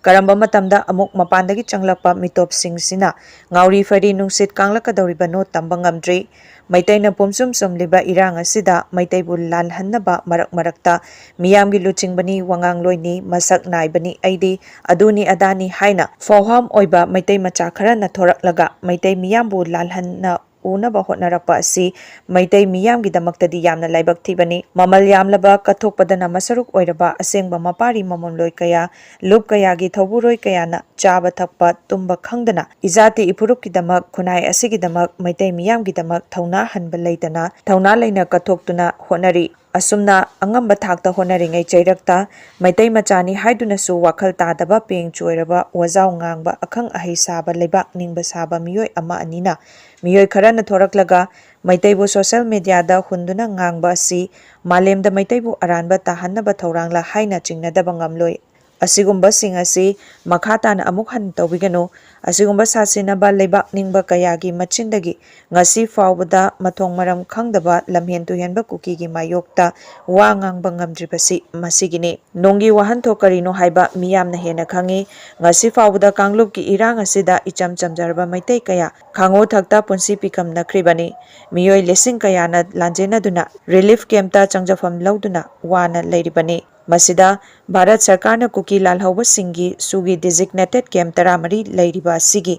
ꯀꯔꯝꯕ ꯃꯇꯝꯗ ꯑꯃꯨꯛ ꯃꯄꯥꯟꯗꯒꯤ ꯆꯪꯂꯛꯄ ꯃꯤꯇꯣꯞꯁꯤꯡꯁꯤꯅ ꯉꯥꯎꯔꯤ ꯐꯩꯔꯤ ꯅꯨꯡꯁꯤꯠ ꯀꯥꯡꯂꯛꯀꯗꯧꯔꯤꯕꯅꯣ ꯇꯝꯕ ꯉꯝꯗ꯭ꯔꯤ꯫ ꯃꯩꯇꯩꯅ ꯄꯨꯝꯆꯨꯝ ꯆꯨꯝꯂꯤꯕ ꯏꯔꯥꯡ ꯑꯁꯤꯗ ꯃꯩꯇꯩꯕꯨ ꯂꯥꯜꯍꯟꯅꯕ ꯃꯔꯛ ꯃꯔꯛꯇ ꯃꯤꯌꯥꯝꯒꯤ ꯂꯨꯆꯤꯡꯕꯅꯤ, ꯋꯥꯉꯥꯡꯂꯣꯏꯅꯤ, ꯃꯁꯛ ꯅꯥꯏꯕꯅꯤ, ꯑꯩꯗꯤ ꯑꯗꯨꯅꯤ ꯑꯗꯥꯅꯤ ꯍꯥꯏꯅ ꯐꯥꯎꯍꯥꯝ ꯑꯣꯏꯕ ꯃꯩꯇꯩ ꯃꯆꯥ ꯈꯔꯅ ꯊꯣꯔꯛꯂꯒ ꯃꯩꯇꯩ ꯃꯤꯌꯥꯝꯕꯨ ꯂꯥꯜꯍꯟꯅ ꯎꯅꯕ ꯍꯣꯠꯅꯔꯛꯄ ꯑꯁꯤ ꯃꯩꯇꯩ ꯃꯤꯌꯥꯝꯒꯤꯗꯃꯛꯇꯗꯤ ꯌꯥꯝꯅ ꯂꯥꯏꯕꯛ ꯊꯤꯕꯅꯤ꯫ ꯃꯃꯜ ꯌꯥꯝꯂꯕ ꯀꯠꯊꯣꯛꯄꯗꯅ ꯃꯁꯔꯨꯛ ꯑꯣꯏꯔꯕ ꯑꯁꯦꯡꯕ ꯃꯄꯥꯔꯤ ꯃꯃꯣꯟꯂꯣꯏ ꯀꯌꯥ, ꯂꯨꯞ ꯀꯌꯥꯒꯤ ꯊꯧꯕꯨꯔꯣꯏ ꯀꯌꯥꯅ ꯆꯥꯕ ꯊꯛꯄ ꯇꯨꯝꯕ ꯈꯪꯗꯅ ꯏꯖꯥꯇꯤ ꯏꯐꯨꯔꯨꯞꯀꯤꯗꯃꯛ, ꯈꯨꯟꯅꯥꯏ ꯑꯁꯤꯒꯤꯗꯃꯛ, ꯃꯩꯇꯩ ꯃꯤꯌꯥꯝꯒꯤꯗꯃꯛ ꯊꯧꯅꯥ ꯍꯟꯕ ꯂꯩꯇꯅ ꯊꯧꯅꯥ ꯂꯩꯅ ꯀꯠꯊꯣꯛꯇꯨꯅ ꯍꯣꯠꯅꯔꯤ꯫ ꯑꯁꯨꯝꯅ ꯑꯉꯝꯕ ꯊꯥꯛꯇ ꯍꯣꯠꯅꯔꯤꯉꯩ ꯆꯩꯔꯛꯇ ꯃꯩꯇꯩ ꯃꯆꯥꯅꯤ ꯍꯥꯏꯗꯨꯅꯁꯨ ꯋꯥꯈꯜ ꯇꯥꯗꯕ ꯄꯦꯡ ꯆꯣꯏꯔꯕ ꯋꯥꯖꯥꯎ ꯉꯥꯡꯕ ꯑꯈꯪ ꯑꯍꯩ ꯁꯥꯕ ꯂꯩꯕꯥꯛ ꯅꯤꯡꯕ ꯁꯥꯕ ꯃꯤꯑꯣꯏ ꯑꯃ ꯑꯅꯤꯅ ꯃꯤꯑꯣꯏ ꯈꯔꯅ ꯊꯣꯔꯛꯂꯒ ꯃꯩꯇꯩꯕꯨ social media ꯗ ꯍꯨꯟꯗꯨꯅ ꯉꯥꯡꯕ ꯑꯁꯤ ꯃꯥꯂꯦꯝꯗ ꯃꯩꯇꯩꯕꯨ ꯑꯔꯥꯟꯕ ꯇꯥꯍꯟꯅꯕ ꯊꯧꯔꯥꯡꯂ ꯍꯥꯏꯅ ꯆꯤꯡꯅꯗꯕ ꯉꯝꯂꯣꯏ꯫ ꯑꯁꯤꯒꯨꯝꯕꯁꯤꯡ ꯑꯁꯤ ꯃꯈꯥ ꯇꯥꯅ ꯑꯃꯨꯛ ꯍꯟꯅ ꯇꯧꯕꯤꯒꯅꯨ꯫ ꯑꯁꯤꯒꯨꯝꯕ ꯁꯥꯁꯤꯟꯅꯕ ꯂꯩꯕꯥꯛ ꯅꯤꯡꯕ ꯀꯌꯥꯒꯤ ꯃꯆꯤꯟꯗꯒꯤ ꯉꯁꯤ ꯐꯥꯎꯕꯗ ꯃꯊꯣꯡ ꯃꯔꯝ ꯈꯪꯗꯕ ꯂꯝꯍꯦꯟ ꯇꯨꯍꯦꯟꯕ ꯀꯨꯀꯤꯒꯤ ꯃꯥꯌꯣꯛꯇ ꯋꯥ ꯉꯥꯡꯕ ꯉꯝꯗ꯭ꯔꯤꯕꯁꯤ ꯃꯁꯤꯒꯤꯅꯤ꯫ ꯅꯨꯡꯒꯤ ꯋꯥꯍꯟꯊꯣꯛ ꯀꯔꯤꯅꯣ ꯍꯥꯏꯕ ꯃꯤꯌꯥꯝꯅ ꯍꯦꯟꯅ ꯈꯪꯏ꯫ ꯉꯁꯤ ꯐꯥꯎꯕꯗ ꯀꯥꯡꯂꯨꯞꯀꯤ ꯏꯔꯥꯡ ꯑꯁꯤꯗ ꯏꯆꯝ ꯆꯝꯖꯔꯕ ꯃꯩꯇꯩ ꯀꯌꯥ ꯈꯥꯡꯉꯨ ꯊꯛꯇ ꯄꯨꯟꯁꯤ ꯄꯤꯀꯝꯅꯈ꯭ꯔꯤꯕꯅꯤ꯫ ꯃꯤꯑꯣꯏ ꯂꯤꯁꯤꯡ ꯀꯌꯥꯅ ꯂꯥꯟꯖꯦꯟꯅꯗꯨꯅ relief camp ꯇ ꯆꯪꯖꯐꯝ ꯂꯧꯗꯨꯅ ꯋꯥꯅ ꯂꯩꯔꯤꯕꯅꯤ꯫ ꯃꯁꯤꯗ ꯚꯥꯔꯠ ꯁꯔꯀꯥꯔꯅ ꯀꯨꯀꯤ ꯂꯥꯜꯍꯧꯕꯁꯤꯡꯒꯤ ꯁꯨꯒꯤ designated camp ꯇꯔꯥꯃꯔꯤ ꯂꯩꯔꯤꯕ ꯑꯁꯤꯒꯤ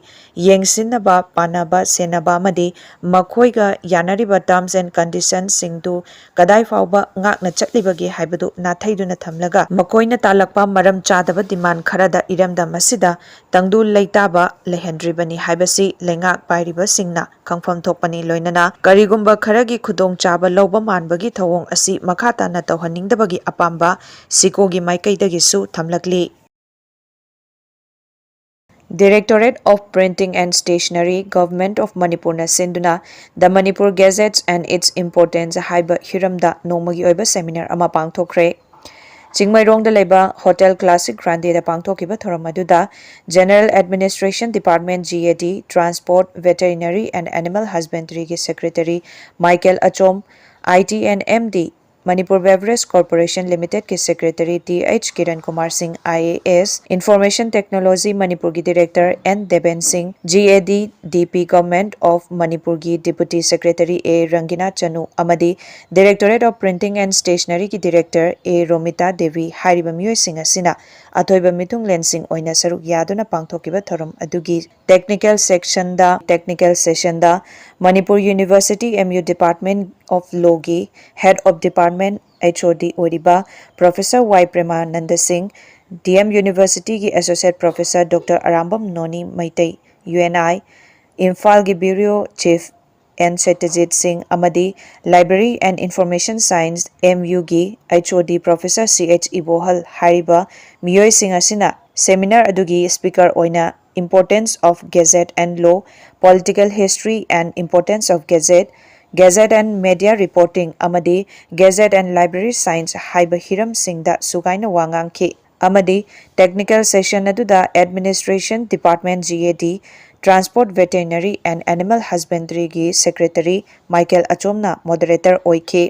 ꯌꯦꯡꯁꯤꯟꯅꯕ, ꯄꯥꯟꯅꯕ, ꯁꯦꯟꯅꯕ ꯑꯃꯗꯤ ꯃꯈꯣꯏꯒ ꯌꯥꯅꯔꯤꯕ terms and conditions ꯁꯤꯡꯗꯨ ꯀꯗꯥꯏ ꯐꯥꯎꯕ ꯉꯥꯛꯅ ꯆꯠꯂꯤꯕꯒꯦ ꯍꯥꯏꯕꯗꯨ ꯅꯥꯊꯩꯗꯨꯅ ꯊꯝꯂꯒ, ꯃꯈꯣꯏꯅ ꯇꯥꯜꯂꯛꯄ ꯃꯔꯝ ꯆꯥꯗꯕ demand ꯈꯔꯗ ꯏꯔꯝꯗꯝ ꯑꯁꯤꯗ ꯇꯪꯗꯨ ꯂꯩꯇꯥꯕ ꯂꯩꯍꯟꯗ꯭ꯔꯤꯕꯅꯤ ꯍꯥꯏꯕꯁꯤ ꯂꯩꯉꯥꯛ ꯄꯥꯏꯔꯤꯕꯁꯤꯡꯅ ꯈꯪꯐꯝ ꯊꯣꯛꯄꯅꯤ꯫ ꯂꯣꯏꯅꯅ ꯀꯔꯤꯒꯨꯝꯕ ꯈꯔꯒꯤ ꯈꯨꯗꯣꯡꯆꯥꯕ ꯂꯧꯕ ꯃꯥꯟꯕꯒꯤ ꯊꯧꯑꯣꯡ ꯑꯁꯤ ꯃꯈꯥ ꯇꯥꯅ ꯇꯧꯍꯟꯅꯤꯡꯗꯕꯒꯤ ꯑꯄꯥꯝꯕ ꯁꯤꯀꯣꯒꯤ ꯃꯥꯏꯀꯩꯗꯒꯤꯁꯨ ꯊꯝꯂꯛꯂꯤ꯫ Directorate of Printing and Stationery, Government of ꯃꯅꯤꯄꯨꯔꯅ ꯁꯤꯟꯗꯨꯅ The Manipur Gazettes and Its Importance ꯍꯥꯏꯕ ꯍꯤꯔꯝꯗ ꯅꯣꯡꯃꯒꯤ ꯑꯣꯏꯕ seminar ꯑꯃ ꯄꯥꯡꯊꯣꯛꯈ꯭ꯔꯦ꯫ ꯆꯤꯡꯃꯩꯔꯣꯡꯗ ꯂꯩꯕ Hotel Classic Grande ꯗ ꯄꯥꯡꯊꯣꯛꯈꯤꯕ ꯊꯧꯔꯝ ꯑꯗꯨꯗ General Administration Department, G A D, Transport, Veterinary and Animal Husbandry ꯒꯤ Secretary Michael Achom, I T and M D, Manipur Beverage Corporation Limited ꯀꯤ Secretary T H Kiran Kumar ꯁꯤꯡ, I A S, Information Technology ꯃꯅꯤꯄꯨꯔꯒꯤ Director N Deben ꯁꯤꯡ, G A D D P, Government of ꯃꯅꯤꯄꯨꯔꯒꯤ Deputy Secretary ꯑꯦ ꯔꯪꯒꯤꯅꯥ ꯆꯅꯨ ꯑꯃꯗꯤ Directorate of Printing and Stationery ꯒꯤ Director ꯑꯦ ꯔꯣꯃꯤꯇꯥ ꯗꯦꯕꯤ ꯍꯥꯏꯔꯤꯕ ꯃꯤꯑꯣꯏꯁꯤꯡ ꯑꯁꯤꯅ ꯑꯊꯣꯏꯕ ꯃꯤꯊꯨꯡꯂꯦꯟꯁꯤꯡ ꯑꯣꯏꯅ ꯁꯔꯨꯛ ꯌꯥꯗꯨꯅ ꯄꯥꯡꯊꯣꯛꯈꯤꯕ ꯊꯧꯔꯝ ꯑꯗꯨꯒꯤ technical section the, technical session the Manipur University M U Department of Law ꯒꯤ Head of Department, H O D ꯑꯣꯏꯔꯤꯕ Professor ꯋꯥꯏ ꯄ꯭ꯔꯦꯃꯥꯅꯟꯗ ꯁꯤꯡ, D M University ꯒꯤ Associate Professor Doctor ꯑꯔꯥꯝꯕꯝ ꯅꯣꯅꯤ ꯃꯩꯇꯩ, U N I, ꯏꯝꯐꯥꯜꯒꯤ Bureau Chief N ꯁꯇ꯭ꯌꯖꯤꯠ ꯁꯤꯡ ꯑꯃꯗꯤ Library and Information Science, M U ꯒꯤ H O D Professor C H ꯏꯕꯣꯍꯜ ꯍꯥꯏꯔꯤꯕ ꯃꯤꯑꯣꯏꯁꯤꯡ ꯑꯁꯤꯅ seminar ꯑꯗꯨꯒꯤ speaker ꯑꯣꯏꯅ Importance of Gazette and Law, Political History and Importance of Gazette, Gazette and Media Reporting ꯑꯃꯗꯤ Gazette and Library Science ꯍꯥꯏꯕ ꯍꯤꯔꯝꯁꯤꯡꯗ ꯁꯨꯒꯥꯏꯅ ꯋꯥ ꯉꯥꯡꯈꯤ꯫ ꯑꯃꯗꯤ technical session ꯑꯗꯨꯗ Administration Department, G A D, Transport, Veterinary and Animal Husbandry ꯒꯤ Secretary Michael ꯑꯆꯣꯝꯅ moderator ꯑꯣꯏꯈꯤ꯫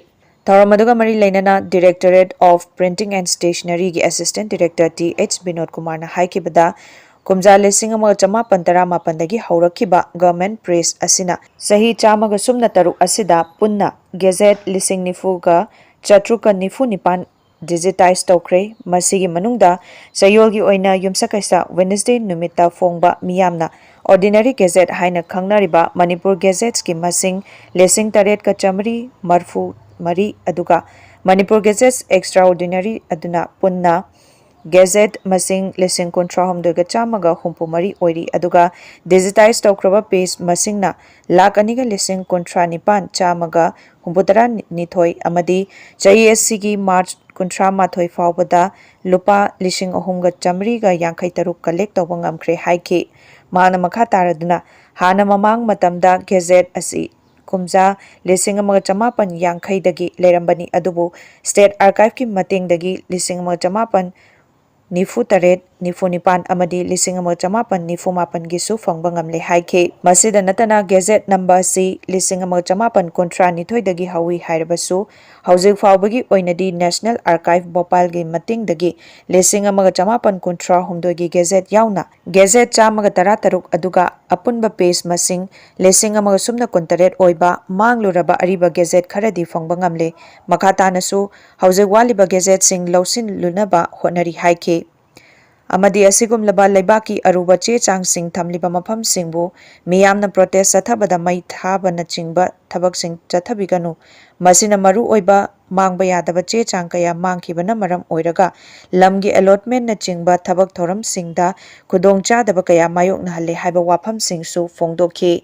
ꯊꯧꯔꯝ ꯑꯗꯨꯒ ꯃꯔꯤ ꯂꯩꯅꯅ Directorate of Printing and Stationery ꯒꯤ Assistant Director T H Vinod ꯀꯨꯃꯥꯔꯅ ꯍꯥꯏꯈꯤꯕꯗ, ꯀꯨꯝꯖꯥ ꯂꯤꯁꯤꯡ ꯑꯃꯒ ꯆꯃꯥꯄꯟ ꯇꯔꯥꯃꯥꯄꯟꯗꯒꯤ ꯍꯧꯔꯛꯈꯤꯕ Government Press ꯑꯁꯤꯅ ꯆꯍꯤ ꯆꯥꯝꯃꯒ ꯁꯨꯞꯅ ꯇꯔꯨꯛ ꯑꯁꯤꯗ ꯄꯨꯟꯅ Gazette ꯂꯤꯁꯤꯡ ꯅꯤꯐꯨꯒ ꯆꯥꯇ꯭ꯔꯨꯛꯀ ꯅꯤꯐꯨ ꯅꯤꯄꯥꯟ ꯗꯤꯖꯤꯇꯥꯏꯖ ꯇꯧꯈ꯭ꯔꯦ꯫ ꯃꯁꯤꯒꯤ ꯃꯅꯨꯡꯗ ꯆꯌꯣꯜꯒꯤ ꯑꯣꯏꯅ ꯌꯨꯝꯁꯀꯩꯁ Wednesday ꯅꯨꯃꯤꯠꯇ ꯐꯣꯡꯕ ꯃꯤꯌꯥꯝꯅ Ordinary Gazette ꯍꯥꯏꯅ ꯈꯪꯅꯔꯤꯕ ꯃꯅꯤꯄꯨꯔ Gazettesꯀꯤ ꯃꯁꯤꯡ ꯂꯤꯁꯤꯡ ꯇꯔꯦꯠꯀ ꯆꯥꯃꯔꯤ ꯃꯔꯐꯨ ꯃꯔꯤ, ꯑꯗꯨꯒ ꯃꯅꯤꯄꯨꯔ Gazettes Extraordinary ꯑꯗꯨꯅ ꯄꯨꯟꯅ Gazette ꯃꯁꯤꯡ ꯂꯤꯁꯤꯡ ꯀꯨꯟꯊ꯭ꯔꯥ ꯍꯨꯝꯗꯣꯏꯒ ꯆꯥꯝꯃꯒ ꯍꯨꯝꯐꯨ ꯃꯔꯤ ꯑꯣꯏꯔꯤ, ꯑꯗꯨꯒ ꯗꯤꯖꯤꯇꯥꯏꯖ ꯇꯧꯈ꯭ꯔꯕ ꯄꯦꯖ ꯃꯁꯤꯡꯅ ꯂꯥꯈ ꯑꯅꯤꯒ ꯂꯤꯁꯤꯡ ꯀꯨꯟꯊ꯭ꯔꯥ ꯅꯤꯄꯥꯟ ꯆꯥꯝꯃꯒ ꯍꯨꯝꯐꯨꯇꯔꯥ ꯅꯤꯊꯣꯏ ꯑꯃꯗꯤ ꯆꯍꯤ ꯑꯁꯤꯒꯤ ꯃꯥꯔꯆ ꯀꯨꯟꯊ꯭ꯔꯥ ꯃꯥꯊꯣꯏ ꯐꯥꯎꯕꯗ ꯂꯨꯄꯥ ꯂꯤꯁꯤꯡ ꯑꯍꯨꯝꯒ ꯆꯥꯃꯔꯤꯒ ꯌꯥꯡꯈꯩ ꯇꯔꯨꯛ ꯀꯂꯦꯛ ꯇꯧꯕ ꯉꯝꯈ꯭ꯔꯦ ꯍꯥꯏꯈꯤ꯫ ꯃꯍꯥꯛꯅ ꯃꯈꯥ ꯇꯥꯔꯗꯨꯅ, ꯍꯥꯟꯅ ꯃꯃꯥꯡ ꯃꯇꯝꯗ Gazette ꯑꯁꯤ ꯀꯨꯝꯖꯥ ꯂꯤꯁꯤꯡ ꯑꯃꯒ ꯆꯃꯥꯄꯟ ꯌꯥꯡꯈꯩꯗꯒꯤ ꯂꯩꯔꯝꯕꯅꯤ, ꯑꯗꯨꯕꯨ State Archiveꯀꯤ ꯃꯇꯦꯡꯗꯒꯤ ꯂꯤꯁꯤꯡ ꯑꯃꯒ ꯆꯃꯥꯄꯟ ꯅꯤꯐꯨ ꯇꯔꯦꯠ, ꯅꯤꯐꯨ ꯅꯤꯄꯥꯟ ꯑꯃꯗꯤ ꯂꯤꯁꯤꯡ ꯑꯃꯒ ꯆꯃꯥꯄꯟ ꯅꯤꯐꯨ ꯃꯥꯄꯟꯒꯤꯁꯨ ꯐꯪꯕ ꯉꯝꯂꯦ ꯍꯥꯏꯈꯤ꯫ ꯃꯁꯤꯗ ꯅꯠꯇꯅ Gazette number ꯑꯁꯤ ꯂꯤꯁꯤꯡ ꯑꯃꯒ ꯆꯃꯥꯄꯟ ꯀꯨꯟꯊ꯭ꯔꯥ ꯅꯤꯊꯣꯏꯗꯒꯤ ꯍꯧꯏ ꯍꯥꯏꯔꯕꯁꯨ, ꯍꯧꯖꯤꯛ ꯐꯥꯎꯕꯒꯤ ꯑꯣꯏꯅꯗꯤ National Archive ꯚꯣꯄꯥꯜꯒꯤ ꯃꯇꯦꯡꯗꯒꯤ ꯂꯤꯁꯤꯡ ꯑꯃꯒ ꯆꯃꯥꯄꯟ ꯀꯨꯟꯊ꯭ꯔꯥ ꯍꯨꯝꯗꯣꯏꯒꯤ Gazette ꯌꯥꯎꯅ Gazette ꯆꯥꯝꯃꯒ ꯇꯔꯥ ꯇꯔꯨꯛ, ꯑꯗꯨꯒ ꯑꯄꯨꯟꯕ ꯄꯦꯖ ꯃꯁꯤꯡ ꯂꯤꯁꯤꯡ ꯑꯃꯒ ꯁꯨꯞꯅ ꯀꯨꯟꯇꯔꯦꯠ ꯑꯣꯏꯕ ꯃꯥꯡꯂꯨꯔꯕ ꯑꯔꯤꯕ Gazette ꯈꯔꯗꯤ ꯐꯪꯕ ꯉꯝꯂꯦ꯫ ꯃꯈꯥ ꯇꯥꯅꯁꯨ ꯍꯧꯖꯤꯛ ꯋꯥꯠꯂꯤꯕ Gazetteꯁꯤꯡ ꯂꯧꯁꯤꯜꯂꯨꯅꯕ ꯍꯣꯠꯅꯔꯤ ꯍꯥꯏꯈꯤ꯫ ꯑꯃꯗꯤ ꯑꯁꯤꯒꯨꯝꯂꯕ ꯂꯩꯕꯥꯛꯀꯤ ꯑꯔꯨꯕ ꯆꯦ ꯆꯥꯡꯁꯤꯡ ꯊꯝꯂꯤꯕ ꯃꯐꯝꯁꯤꯡꯕꯨ ꯃꯤꯌꯥꯝꯅ protest ꯆꯠꯊꯕꯗ ꯃꯩ ꯊꯥꯕꯅꯆꯤꯡꯕ ꯊꯕꯛꯁꯤꯡ ꯆꯠꯊꯕꯤꯒꯅꯨ꯫ ꯃꯁꯤꯅ ꯃꯔꯨ ꯑꯣꯏꯕ ꯃꯥꯡꯕ ꯌꯥꯗꯕ ꯆꯦ ꯆꯥꯡ ꯀꯌꯥ ꯃꯥꯡꯈꯤꯕꯅ ꯃꯔꯝ ꯑꯣꯏꯔꯒ ꯂꯝꯒꯤ allotmentꯅꯆꯤꯡꯕ ꯊꯕꯛ ꯊꯧꯔꯝꯁꯤꯡꯗ ꯈꯨꯗꯣꯡꯆꯥꯗꯕ ꯀꯌꯥ ꯃꯥꯌꯣꯛꯅꯍꯜꯂꯦ ꯍꯥꯏꯕ ꯋꯥꯐꯝꯁꯤꯡꯁꯨ ꯐꯣꯡꯗꯣꯛꯈꯤ꯫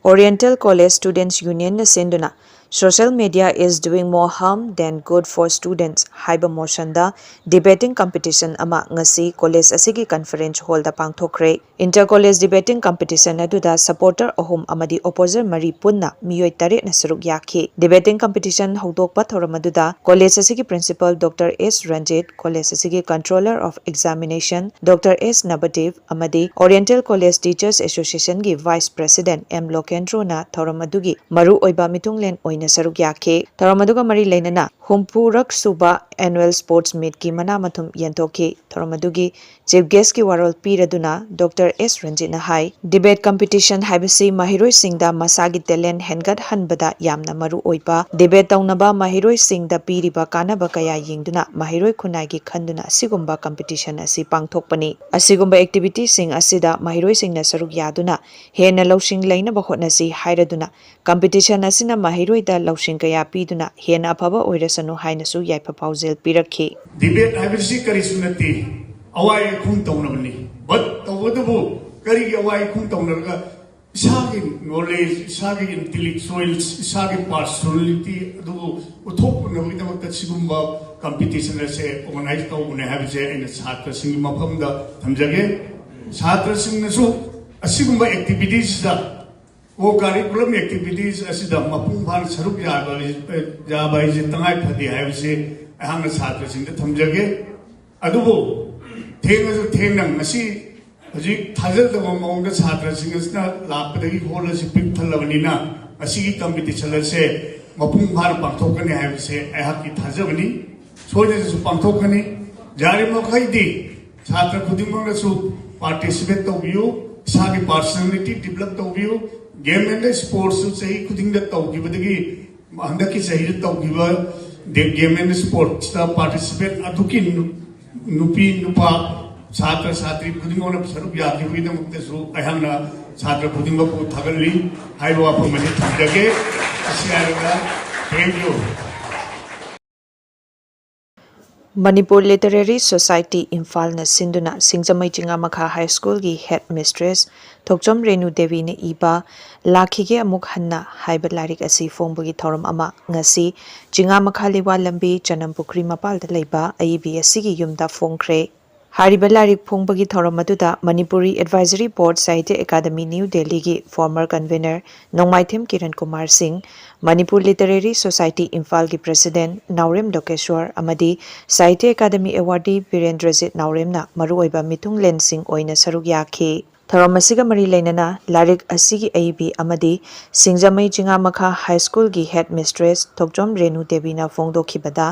Oriental College Students Unionꯅ ꯁꯤꯟꯗꯨꯅ Social media is doing more harm than good for students ꯍꯥꯏꯕ ꯃꯣꯁꯟꯗ debating competition ꯑꯃ ꯉꯁꯤ ꯀꯣꯂꯦꯖ ꯑꯁꯤꯒꯤ conference hallꯗ ꯄꯥꯡꯊꯣꯛꯈ꯭ꯔꯦ꯫ Inter College debating competition ꯑꯗꯨꯗ supporter ꯑꯍꯨꯝ ꯑꯃꯗꯤ opposer ꯃꯔꯤ ꯄꯨꯟꯅ ꯃꯤꯑꯣꯏ ꯇꯔꯦꯠꯅ ꯁꯔꯨꯛ ꯌꯥꯈꯤ꯫ Debating competition ꯍꯧꯗꯣꯛꯄ ꯊꯧꯔꯝ ꯑꯗꯨꯗ ꯀꯣꯂꯦꯖ ꯑꯁꯤꯒꯤ principal Doctor S Ranjit, college ꯑꯁꯤꯒꯤ Controller of Examination Doctor S ꯅꯕꯗꯤꯞ ꯑꯃꯗꯤ Oriental College Teachers Associationꯒꯤ Vice President M ꯂꯣꯀꯦꯟꯗ꯭ꯔꯣꯅ ꯊꯧꯔꯝ ꯑꯗꯨꯒꯤ ꯃꯔꯨꯑꯣꯏꯕ ꯃꯤꯊꯨꯡꯂꯦꯟ ꯑꯣꯏꯅ ꯁꯔꯨꯛ ꯌꯥꯈꯤ꯫ ꯊꯧꯔꯝ ꯑꯗꯨꯒ ꯃꯔꯤ ꯂꯩꯅꯅ ꯍꯨꯝꯐꯨꯔꯛ ꯁꯨꯕ Annual Sports Meetꯀꯤ ꯃꯅꯥ ꯃꯊꯨꯝ ꯌꯦꯟꯊꯣꯛꯈꯤ꯫ ꯊꯧꯔꯝ ꯑꯗꯨꯒꯤ Chief Guestꯀꯤ ꯋꯥꯔꯣꯜ ꯄꯤꯔꯗꯨꯅ Doctor S ꯔꯟꯖꯤꯠꯅ ꯍꯥꯏ, debate competition ꯍꯥꯏꯕꯁꯤ ꯃꯍꯩꯔꯣꯏꯁꯤꯡꯗ ꯃꯁꯥꯒꯤ talent ꯍꯦꯟꯒꯠꯍꯟꯕꯗ ꯌꯥꯝꯅ ꯃꯔꯨ ꯑꯣꯏꯕ, debate ꯇꯧꯅꯕ ꯃꯍꯩꯔꯣꯏꯁꯤꯡꯗ ꯄꯤꯔꯤꯕ ꯀꯥꯟꯅꯕ ꯀꯌꯥ ꯌꯦꯡꯗꯨꯅ ꯃꯍꯩꯔꯣꯏ ꯈꯨꯟꯅꯥꯏꯒꯤ ꯈꯟꯗꯨꯅ ꯑꯁꯤꯒꯨꯝꯕ competition ꯑꯁꯤ ꯄꯥꯡꯊꯣꯛꯄꯅꯤ꯫ ꯑꯁꯤꯒꯨꯝꯕ activityꯁꯤꯡ ꯑꯁꯤꯗ ꯃꯍꯩꯔꯣꯏꯁꯤꯡꯅ ꯁꯔꯨꯛ ꯌꯥꯗꯨꯅ ꯍꯦꯟꯅ ꯂꯧꯁꯤꯡ ꯂꯩꯅꯕ ꯍꯣꯠꯅꯁꯤ ꯍꯥꯏꯔꯗꯨꯅ competition ꯑꯁꯤꯅ ꯃꯍꯩꯔꯣꯏꯗ ꯂꯧꯁꯤꯡ ꯀꯌꯥ ꯄꯤꯗꯨꯅ ꯍꯦꯟꯅ ꯑꯐꯕ ꯑꯣꯏꯔꯁꯅꯨ ꯍꯥꯏꯅꯁꯨ ꯌꯥꯏꯐ ꯄꯥꯎꯖꯦꯜ ꯄꯤꯔꯛꯈꯤ꯫ Debate ꯍꯥꯏꯕꯁꯤ ꯀꯔꯤꯁꯨ ꯅꯠꯇꯦ, ꯑꯋꯥꯏ ꯑꯈꯨꯝ ꯇꯧꯅꯕꯅꯤ꯫ But ꯇꯧꯕꯇꯕꯨ ꯀꯔꯤꯒꯤ ꯑꯋꯥꯏ ꯑꯈꯨꯝ ꯇꯧꯅꯔꯒ ꯏꯁꯥꯒꯤ knowledge, ꯏꯁꯥꯒꯤ intellectuals, ꯏꯁꯥꯒꯤ personality ꯑꯗꯨꯕꯨ ꯎꯠꯊꯣꯛꯅꯕꯒꯤꯗꯃꯛꯇ ꯁꯤꯒꯨꯝꯕ competition ꯑꯁꯦ organize ꯇꯧꯕꯅꯦ ꯍꯥꯏꯕꯁꯦ ꯑꯩꯅ ꯁꯥꯇ꯭ꯔꯁꯤꯡꯒꯤ ꯃꯐꯝꯗ ꯊꯝꯖꯒꯦ꯫ ꯁꯥꯇ꯭ꯔꯁꯤꯡꯅꯁꯨ ꯑꯁꯤꯒꯨꯝꯕ activitiesꯇ, co-curriculum activities ꯑꯁꯤꯗ ꯃꯄꯨꯡ ꯐꯥꯅ ꯁꯔꯨꯛ ꯌꯥꯕ, ꯌꯥꯕ ꯍꯥꯏꯁꯦ ꯇꯉꯥꯏ ꯐꯗꯦ ꯍꯥꯏꯕꯁꯤ ꯑꯩꯍꯥꯛꯅ ꯁꯥꯇ꯭ꯔꯁꯤꯡꯗ ꯊꯝꯖꯒꯦ꯫ ꯑꯗꯨꯕꯨ ꯊꯦꯡꯉꯁꯨ ꯊꯦꯡꯅ ꯉꯁꯤ ꯍꯧꯖꯤꯛ ꯊꯥꯖꯗꯕ ꯃꯑꯣꯡꯗ ꯁꯥꯇ꯭ꯔꯁꯤꯡ ꯑꯁꯤꯅ ꯂꯥꯛꯄꯗꯒꯤ hall ꯑꯁꯤ ꯄꯤꯛ ꯊꯜꯂꯕꯅꯤꯅ ꯉꯁꯤꯒꯤ competition ꯑꯁꯦ ꯃꯄꯨꯡ ꯐꯥꯅ ꯄꯥꯡꯊꯣꯛꯀꯅꯤ ꯍꯥꯏꯕꯁꯦ ꯑꯩꯍꯥꯛꯀꯤ ꯊꯥꯖꯕꯅꯤ꯫ ꯁꯣꯏꯗꯅꯁꯨ ꯄꯥꯡꯊꯣꯛꯀꯅꯤ꯫ ꯌꯥꯔꯤꯕꯃꯈꯩꯗꯤ ꯁꯥꯇ꯭ꯔ ꯈꯨꯗꯤꯡꯃꯛꯅꯁꯨ participate ꯇꯧꯕꯤꯌꯨ, ꯏꯁꯥꯒꯤ personality develop ꯇꯧꯕꯤꯌꯨ꯫ Game and Sports ꯆꯍꯤ ꯈꯨꯗꯤꯡꯗ ꯇꯧꯈꯤꯕꯗꯒꯤ ꯍꯟꯗꯛꯀꯤ ꯆꯍꯤꯗ ꯇꯧꯈꯤꯕ Game and Sportsꯇ participate ꯑꯗꯨꯒꯤ ꯅꯨ-, ꯅꯨꯄꯤ ꯅꯨꯄꯥ ꯁꯥꯇ꯭ꯔ ꯁꯥꯇ꯭ꯔꯤ ꯈꯨꯗꯤꯡꯃꯛꯅ ꯁꯔꯨꯛ ꯌꯥꯈꯤꯕꯒꯤꯗꯃꯛꯇꯁꯨ ꯑꯩꯍꯥꯛꯅ ꯁꯥꯇ꯭ꯔ ꯈꯨꯗꯤꯡꯃꯛꯄꯨ ꯊꯥꯒꯠꯂꯤ꯫ ꯍꯥꯏꯕ ꯋꯥꯐꯝ ꯑꯁꯤ ꯊꯝꯖꯒꯦ꯫ ꯑꯁꯤ ꯍꯥꯏꯔꯒ thank you꯫ Manipur Literary Society ꯏꯝꯐꯥꯜꯅ ꯁꯤꯟꯗꯨꯅ ꯁꯤꯡꯖꯃꯩ ꯆꯤꯉꯥꯃꯈꯥ High Schoolꯒꯤ head mistress ꯊꯣꯛꯆꯣꯝ ꯔꯦꯅꯨ ꯗꯦꯕꯤꯅ ꯏꯕ ꯂꯥꯛꯈꯤꯒꯦ ꯑꯃꯨꯛ ꯍꯟꯅ ꯍꯥꯏꯕ ꯂꯥꯏꯔꯤꯛ ꯑꯁꯤ ꯐꯣꯡꯕꯒꯤ ꯊꯧꯔꯝ ꯑꯃ ꯉꯁꯤ ꯆꯤꯉꯥꯃꯈꯥ ꯂꯤꯋꯥ ꯂꯝꯕꯤ ꯆꯅꯝ ꯄꯨꯈ꯭ꯔꯤ ꯃꯄꯥꯜꯗ ꯂꯩꯕ ꯑꯏꯕꯤ ꯑꯁꯤꯒꯤ ꯌꯨꯝꯗ ꯐꯣꯡꯈ꯭ꯔꯦ꯫ ꯍꯥꯏꯔꯤꯕ ꯂꯥꯏꯔꯤꯛ ꯐꯣꯡꯕꯒꯤ ꯊꯧꯔꯝ ꯑꯗꯨꯗ Manipuri Advisory Board Sahitya academy new ꯗꯦꯜꯂꯤꯒꯤ former convener Nongmaithem Kiran Kumar Singh, Manipur Literary Society ꯏꯝꯐꯥꯜꯒꯤ president ꯅꯥꯎꯔꯦꯝ ꯂꯣꯀꯦꯁ꯭ꯋꯔ ꯑꯃꯗꯤ ꯁꯥꯍꯤꯇ꯭ꯌ ꯑꯦꯀꯥꯗꯃꯤ awardee ꯕꯤꯔꯦꯟꯗ꯭ꯔꯖꯤꯠ ꯅꯥꯎꯔꯦꯝꯅ ꯃꯔꯨꯑꯣꯏꯕ ꯃꯤꯊꯨꯡꯂꯦꯟꯁꯤꯡ ꯑꯣꯏꯅ ꯁꯔꯨꯛ ꯌꯥꯈꯤ꯫ ꯊꯧꯔꯝ ꯑꯁꯤꯒ ꯃꯔꯤ ꯂꯩꯅꯅ ꯂꯥꯏꯔꯤꯛ ꯑꯁꯤꯒꯤ ꯑꯏꯕꯤ ꯑꯃꯗꯤ ꯁꯤꯡꯖꯃꯩ ꯆꯤꯉꯥꯃꯈꯥ ꯍꯥꯏ ꯁ꯭ꯀꯨꯜꯒꯤ ꯍꯦꯗ ꯃꯤꯁꯇ꯭ꯔꯦꯁ ꯊꯣꯛꯆꯣꯝ ꯔꯦꯅꯨ ꯗꯦꯕꯤꯅ ꯐꯣꯡꯗꯣꯛꯈꯤꯕꯗ,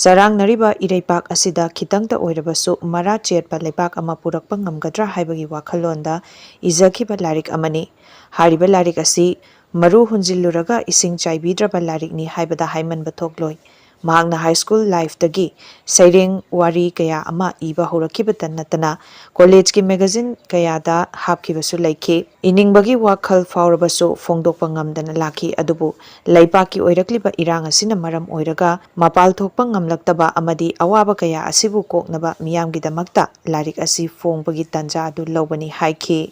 ꯆꯔꯥꯡꯅꯔꯤꯕ ꯏꯔꯩꯄꯥꯛ ꯑꯁꯤꯗ ꯈꯤꯇꯪꯇ ꯑꯣꯏꯔꯕꯁꯨ ꯃꯔꯥ ꯆꯦꯠꯄ ꯂꯩꯕꯥꯛ ꯑꯃ ꯄꯨꯔꯛꯄ ꯉꯝꯒꯗ꯭ꯔꯥ ꯍꯥꯏꯕꯒꯤ ꯋꯥꯈꯜꯂꯣꯟꯗ ꯏꯖꯈꯤꯕ ꯂꯥꯏꯔꯤꯛ ꯑꯃꯅꯤ꯫ ꯍꯥꯏꯔꯤꯕ ꯂꯥꯏꯔꯤꯛ ꯑꯁꯤ ꯃꯔꯨ ꯍꯨꯟꯖꯤꯜꯂꯨꯔꯒ ꯏꯁꯤꯡ ꯆꯥꯏꯕꯤꯗ꯭ꯔꯕ ꯂꯥꯏꯔꯤꯛꯅꯤ ꯍꯥꯏꯕꯗ ꯍꯥꯏꯃꯟꯕ ꯊꯣꯛꯂꯣꯏ꯫ ꯃꯍꯥꯛꯅ ꯍꯥꯏ ꯁ꯭ꯀꯨꯜ ꯂꯥꯏꯐꯇꯒꯤ ꯁꯩꯔꯦꯡ ꯋꯥꯔꯤ ꯀꯌꯥ ꯑꯃ ꯏꯕ ꯍꯧꯔꯛꯈꯤꯕꯇ ꯅꯠꯇꯅ, ꯀꯣꯂꯦꯖꯀꯤ ꯃꯦꯒꯥꯖꯤꯟ ꯀꯌꯥꯗ ꯍꯥꯞꯈꯤꯕꯁꯨ ꯂꯩꯈꯤ꯫ ꯏꯅꯤꯡꯕꯒꯤ ꯋꯥꯈꯜ ꯐꯥꯎꯔꯕꯁꯨ ꯐꯣꯡꯗꯣꯛꯄ ꯉꯝꯗꯅ ꯂꯥꯛꯈꯤ꯫ ꯑꯗꯨꯕꯨ ꯂꯩꯄꯥꯛꯀꯤ ꯑꯣꯏꯔꯛꯂꯤꯕ ꯏꯔꯥꯡ ꯑꯁꯤꯅ ꯃꯔꯝ ꯑꯣꯏꯔꯒ ꯃꯄꯥꯜ ꯊꯣꯛꯄ ꯉꯝꯂꯛꯇꯕ ꯑꯃꯗꯤ ꯑꯋꯥꯕ ꯀꯌꯥ ꯑꯁꯤꯕꯨ ꯀꯣꯛꯅꯕ ꯃꯤꯌꯥꯝꯒꯤꯗꯃꯛꯇ ꯂꯥꯏꯔꯤꯛ ꯑꯁꯤ ꯐꯣꯡꯕꯒꯤ ꯇꯥꯟꯖꯥ ꯑꯗꯨ ꯂꯧꯕꯅꯤ ꯍꯥꯏꯈꯤ꯫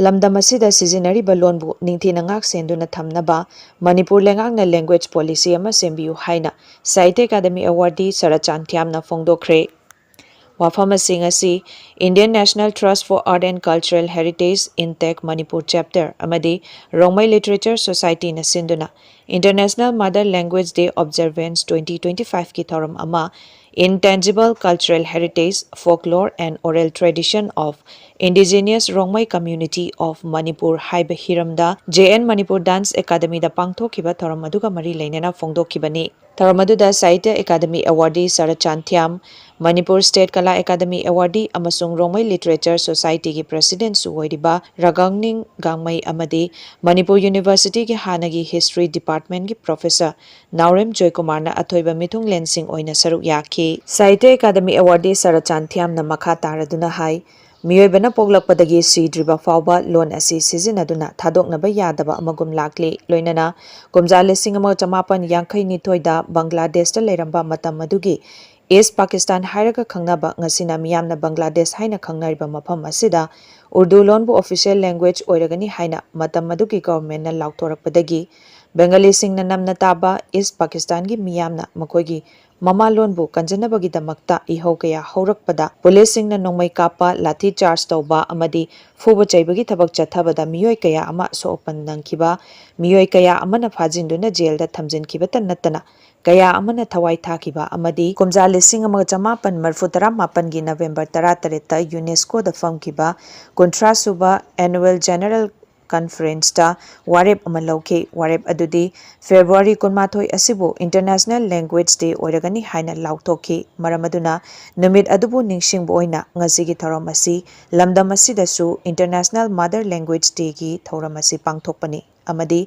ꯂꯝꯗꯝ ꯑꯁꯤꯗ ꯁꯤꯖꯤꯟꯅꯔꯤꯕ ꯂꯣꯟꯕꯨ ꯅꯤꯡꯊꯤꯅ ꯉꯥꯛ ꯁꯦꯟꯗꯨꯅ ꯊꯝꯅꯕ ꯃꯅꯤꯄꯨꯔ ꯂꯩꯉꯥꯛꯅ language policy ꯑꯃ ꯁꯦꯝꯕꯤꯌꯨ ꯍꯥꯏꯅ ꯁꯥꯍꯤꯇ꯭ꯌ ꯑꯦꯀꯥꯗꯃꯤ awardee ꯁꯔꯠꯆꯥꯟ ꯊꯤꯌꯥꯝꯅ ꯐꯣꯡꯗꯣꯛꯈ꯭ꯔꯦ꯫ ꯋꯥꯐꯝ ꯑꯁꯤꯡ ꯑꯁꯤ Indian National Trust for Art and Cultural Heritage, INTACH, Manipur Chapter ꯑꯃꯗꯤ ꯔꯣꯡꯃꯩ Literature Societyꯅ ꯁꯤꯟꯗꯨꯅ International Mother Language Day Observance twenty twenty-fiveꯀꯤ ꯊꯧꯔꯝ ꯑꯃ Intangible Cultural Heritage, Folklore and Oral Tradition of Indigenous Rongmei Community of Manipur ꯍꯥꯏꯕ ꯍꯤꯔꯝꯗ JN Manipur Dance Academyꯗ ꯄꯥꯡꯊꯣꯛꯈꯤꯕ ꯊꯧꯔꯝ ꯑꯗꯨꯒ ꯃꯔꯤ ꯂꯩꯅꯅ ꯐꯣꯡꯗꯣꯛꯈꯤꯕꯅꯤ꯫ ꯊꯧꯔꯝ ꯑꯗꯨꯗ Sahitya academy awardee Saratchand Thiyam, Manipur State Kala Academy awardee ꯑꯃꯁꯨꯡ ꯔꯣꯡꯃꯩ Literature Societyꯒꯤ Presidentꯁꯨ ꯑꯣꯏꯔꯤꯕ ꯔꯥꯒꯥꯡꯅꯤꯡ ꯒꯥꯡꯃꯩ ꯑꯃꯗꯤ ꯃꯅꯤꯄꯨꯔ Universityꯒꯤ ꯍꯥꯟꯅꯒꯤ History Departmentꯀꯤ Professor ꯅꯥꯎꯔꯦꯝ ꯖꯣꯏꯀꯨꯃꯥꯔꯅ ꯑꯊꯣꯏꯕ ꯃꯤꯊꯨꯡꯂꯦꯟꯁꯤꯡ ꯑꯣꯏꯅ ꯁꯔꯨꯛ ꯌꯥꯈꯤ꯫ ꯁꯥꯍꯤꯇ꯭ꯌ ꯑꯦꯀꯥꯗꯃꯤ awardee ꯁꯔꯠꯆꯥꯟ ꯊꯤꯌꯥꯝꯅ ꯃꯈꯥ ꯇꯥꯔꯗꯨꯅ ꯍꯥꯏ, ꯃꯤꯑꯣꯏꯕꯅ ꯄꯣꯛꯂꯛꯄꯗꯒꯤ ꯁꯤꯗ꯭ꯔꯤꯕ ꯐꯥꯎꯕ ꯂꯣꯟ ꯑꯁꯤ ꯁꯤꯖꯤꯟꯅꯗꯨꯅ ꯊꯥꯗꯣꯛꯅꯕ ꯌꯥꯗꯕ ꯑꯃꯒꯨꯝ ꯂꯥꯛꯂꯤ꯫ ꯂꯣꯏꯅꯅ ꯀꯨꯝꯖꯥ ꯂꯤꯁꯤꯡ ꯑꯃ ꯆꯃꯥꯄꯟ ꯌꯥꯡꯈꯩ ꯅꯤꯊꯣꯏꯗ ꯕꯪꯒ꯭ꯂꯥꯗꯦꯁꯇ ꯂꯩꯔꯝꯕ ꯃꯇꯝ ꯑꯗꯨꯒꯤ East Pakistan ꯍꯥꯏꯔꯒ ꯈꯪꯅꯕ, ꯉꯁꯤꯅ ꯃꯤꯌꯥꯝꯅ ꯕꯪꯒ꯭ꯂꯥꯗꯦꯁ ꯍꯥꯏꯅ ꯈꯪꯅꯔꯤꯕ ꯃꯐꯝ ꯑꯁꯤꯗ ꯎꯔꯗꯨ ꯂꯣꯟꯕꯨ official language ꯑꯣꯏꯔꯒꯅꯤ ꯍꯥꯏꯅ ꯃꯇꯝ ꯑꯗꯨꯒꯤ governmentꯅ ꯂꯥꯎꯊꯣꯔꯛꯄꯗꯒꯤ ꯕꯦꯡꯒꯥꯂꯤꯁꯤꯡꯅ ꯅꯝꯅ ꯇꯥꯕ East Pakistanꯒꯤ ꯃꯤꯌꯥꯝꯅ ꯃꯈꯣꯏꯒꯤ ꯃꯃꯥꯂꯣꯟꯕꯨ ꯀꯟꯖꯅꯕꯒꯤꯗꯃꯛꯇ ꯏꯍꯧ ꯀꯌꯥ ꯍꯧꯔꯛꯄꯗ ꯄꯨꯂꯤꯁꯁꯤꯡꯅ ꯅꯣꯡꯃꯩ ꯀꯥꯞꯄ, ꯂꯥꯊꯤ ꯆꯥꯔꯖ ꯇꯧꯕ ꯑꯃꯗꯤ ꯐꯨꯕ ꯆꯩꯕꯒꯤ ꯊꯕꯛ ꯆꯠꯊꯕꯗ ꯃꯤꯑꯣꯏ ꯀꯌꯥ ꯑꯃ ꯑꯁꯣꯛ ꯑꯄꯟ ꯅꯪꯈꯤꯕ, ꯃꯤꯑꯣꯏ ꯀꯌꯥ ꯑꯃꯅ ꯐꯥꯖꯤꯟꯗꯨꯅ ꯖꯦꯜꯗ ꯊꯝꯖꯤꯟꯈꯤꯕꯇ ꯅꯠꯇꯅ ꯀꯌꯥ ꯑꯃꯅ ꯊꯋꯥꯏ ꯊꯥꯈꯤꯕ ꯑꯃꯗꯤ ꯀꯨꯝꯖꯥ ꯂꯤꯁꯤꯡ ꯑꯃꯒ ꯆꯃꯥꯄꯟ ꯃꯔꯤꯐꯨ ꯇꯔꯥꯃꯥꯄꯟꯒꯤ ꯅꯕꯦꯝꯕꯔ ꯇꯔꯥꯇꯔꯦꯠꯇ ꯌꯨꯅꯦꯁꯀꯣꯗ ꯐꯝꯈꯤꯕ ꯀꯨꯟꯊ꯭ꯔꯥ ꯁꯨꯕ Annual General Conferenceꯇ ꯋꯥꯔꯦꯞ ꯑꯃ ꯂꯧꯈꯤ꯫ ꯋꯥꯔꯦꯞ ꯑꯗꯨꯗꯤ ꯐꯦꯕ꯭ꯔꯨꯋꯥꯔꯤ ꯀꯨꯟꯃꯥꯊꯣꯏ ꯑꯁꯤꯕꯨ International Language Day ꯑꯣꯏꯔꯒꯅꯤ ꯍꯥꯏꯅ ꯂꯥꯎꯊꯣꯛꯈꯤ꯫ ꯃꯔꯝ ꯑꯗꯨꯅ ꯅꯨꯃꯤꯠ ꯑꯗꯨꯕꯨ ꯅꯤꯡꯁꯤꯡꯕ ꯑꯣꯏꯅ ꯉꯁꯤꯒꯤ ꯊꯧꯔꯝ ꯑꯁꯤ ꯂꯝꯗꯝ ꯑꯁꯤꯗꯁꯨ International Mother Language Dayꯒꯤ ꯊꯧꯔꯝ ꯑꯁꯤ ꯄꯥꯡꯊꯣꯛꯄꯅꯤ꯫ ꯑꯃꯗꯤ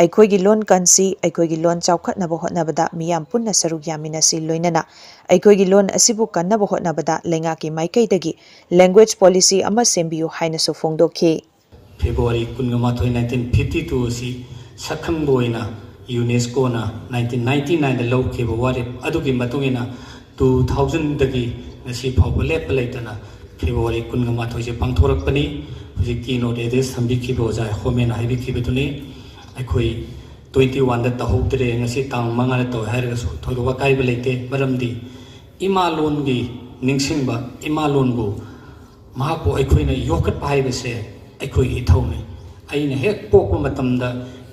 ꯑꯩꯈꯣꯏꯒꯤ ꯂꯣꯟ ꯀꯟꯁꯤ, ꯑꯩꯈꯣꯏꯒꯤ ꯂꯣꯟ ꯆꯥꯎꯈꯠꯅꯕ ꯍꯣꯠꯅꯕꯗ ꯃꯤꯌꯥꯝ ꯄꯨꯟꯅ ꯁꯔꯨꯛ ꯌꯥꯃꯤꯟꯅꯁꯤ, ꯂꯣꯏꯅꯅ ꯑꯩꯈꯣꯏꯒꯤ ꯂꯣꯟ ꯑꯁꯤꯕꯨ ꯀꯟꯅꯕ ꯍꯣꯠꯅꯕꯗ ꯂꯩꯉꯥꯛꯀꯤ ꯃꯥꯏꯀꯩꯗꯒꯤ language policy ꯑꯃ ꯁꯦꯝꯕꯤꯌꯨ ꯍꯥꯏꯅꯁꯨ ꯐꯣꯡꯗꯣꯛꯈꯤ꯫ ꯐꯦꯕ꯭ꯔꯨꯋꯥꯔꯤ ꯀꯨꯟꯒ ꯃꯥꯊꯣꯏ, nineteen fifty two ꯑꯁꯤ ꯁꯛꯈꯪꯕ ꯑꯣꯏꯅ ꯌꯨꯅꯦꯁꯀꯣꯅ nineteen ninety nineꯗ ꯂꯧꯈꯤꯕ ꯋꯥꯔꯦꯞ ꯑꯗꯨꯒꯤ ꯃꯇꯨꯡ ꯏꯟꯅ two thousandꯗꯒꯤ ꯉꯁꯤ ꯐꯥꯎꯕ ꯂꯦꯞꯄ ꯂꯩꯇꯅ ꯐꯦꯕ꯭ꯔꯨꯋꯥꯔꯤ ꯀꯨꯟꯒ ꯃꯥꯊꯣꯏꯁꯦ ꯄꯥꯡꯊꯣꯔꯛꯄꯅꯤ꯫ ꯍꯧꯖꯤꯛ keynote address ꯊꯝꯕꯤꯈꯤꯕ ꯑꯣꯖꯥ ꯍꯣꯃꯦꯅ ꯍꯥꯏꯕꯤꯈꯤꯕꯗꯨꯅꯤ꯫ ꯑꯩꯈꯣꯏ twenty oneꯗ ꯇꯧꯍꯧꯗ꯭ꯔꯦ, ꯉꯁꯤ ꯇꯥꯡ ꯃꯉꯥꯗ ꯇꯧꯋꯦ ꯍꯥꯏꯔꯒꯁꯨ ꯊꯣꯏꯗꯣꯛ ꯑꯀꯥꯏꯕ ꯂꯩꯇꯦ꯫ ꯃꯔꯝꯗꯤ ꯏꯃꯥ ꯂꯣꯟꯒꯤ ꯅꯤꯡꯁꯤꯡꯕ, ꯏꯃꯥ ꯂꯣꯟꯕꯨ ꯃꯍꯥꯛꯄꯨ ꯑꯩꯈꯣꯏꯅ ꯌꯣꯛꯈꯠꯄ ꯍꯥꯏꯕꯁꯦ ꯑꯩꯈꯣꯏꯒꯤ ꯏꯊꯧꯅꯤ꯫ ꯑꯩꯅ ꯍꯦꯛ ꯄꯣꯛꯄ ꯃꯇꯝꯗ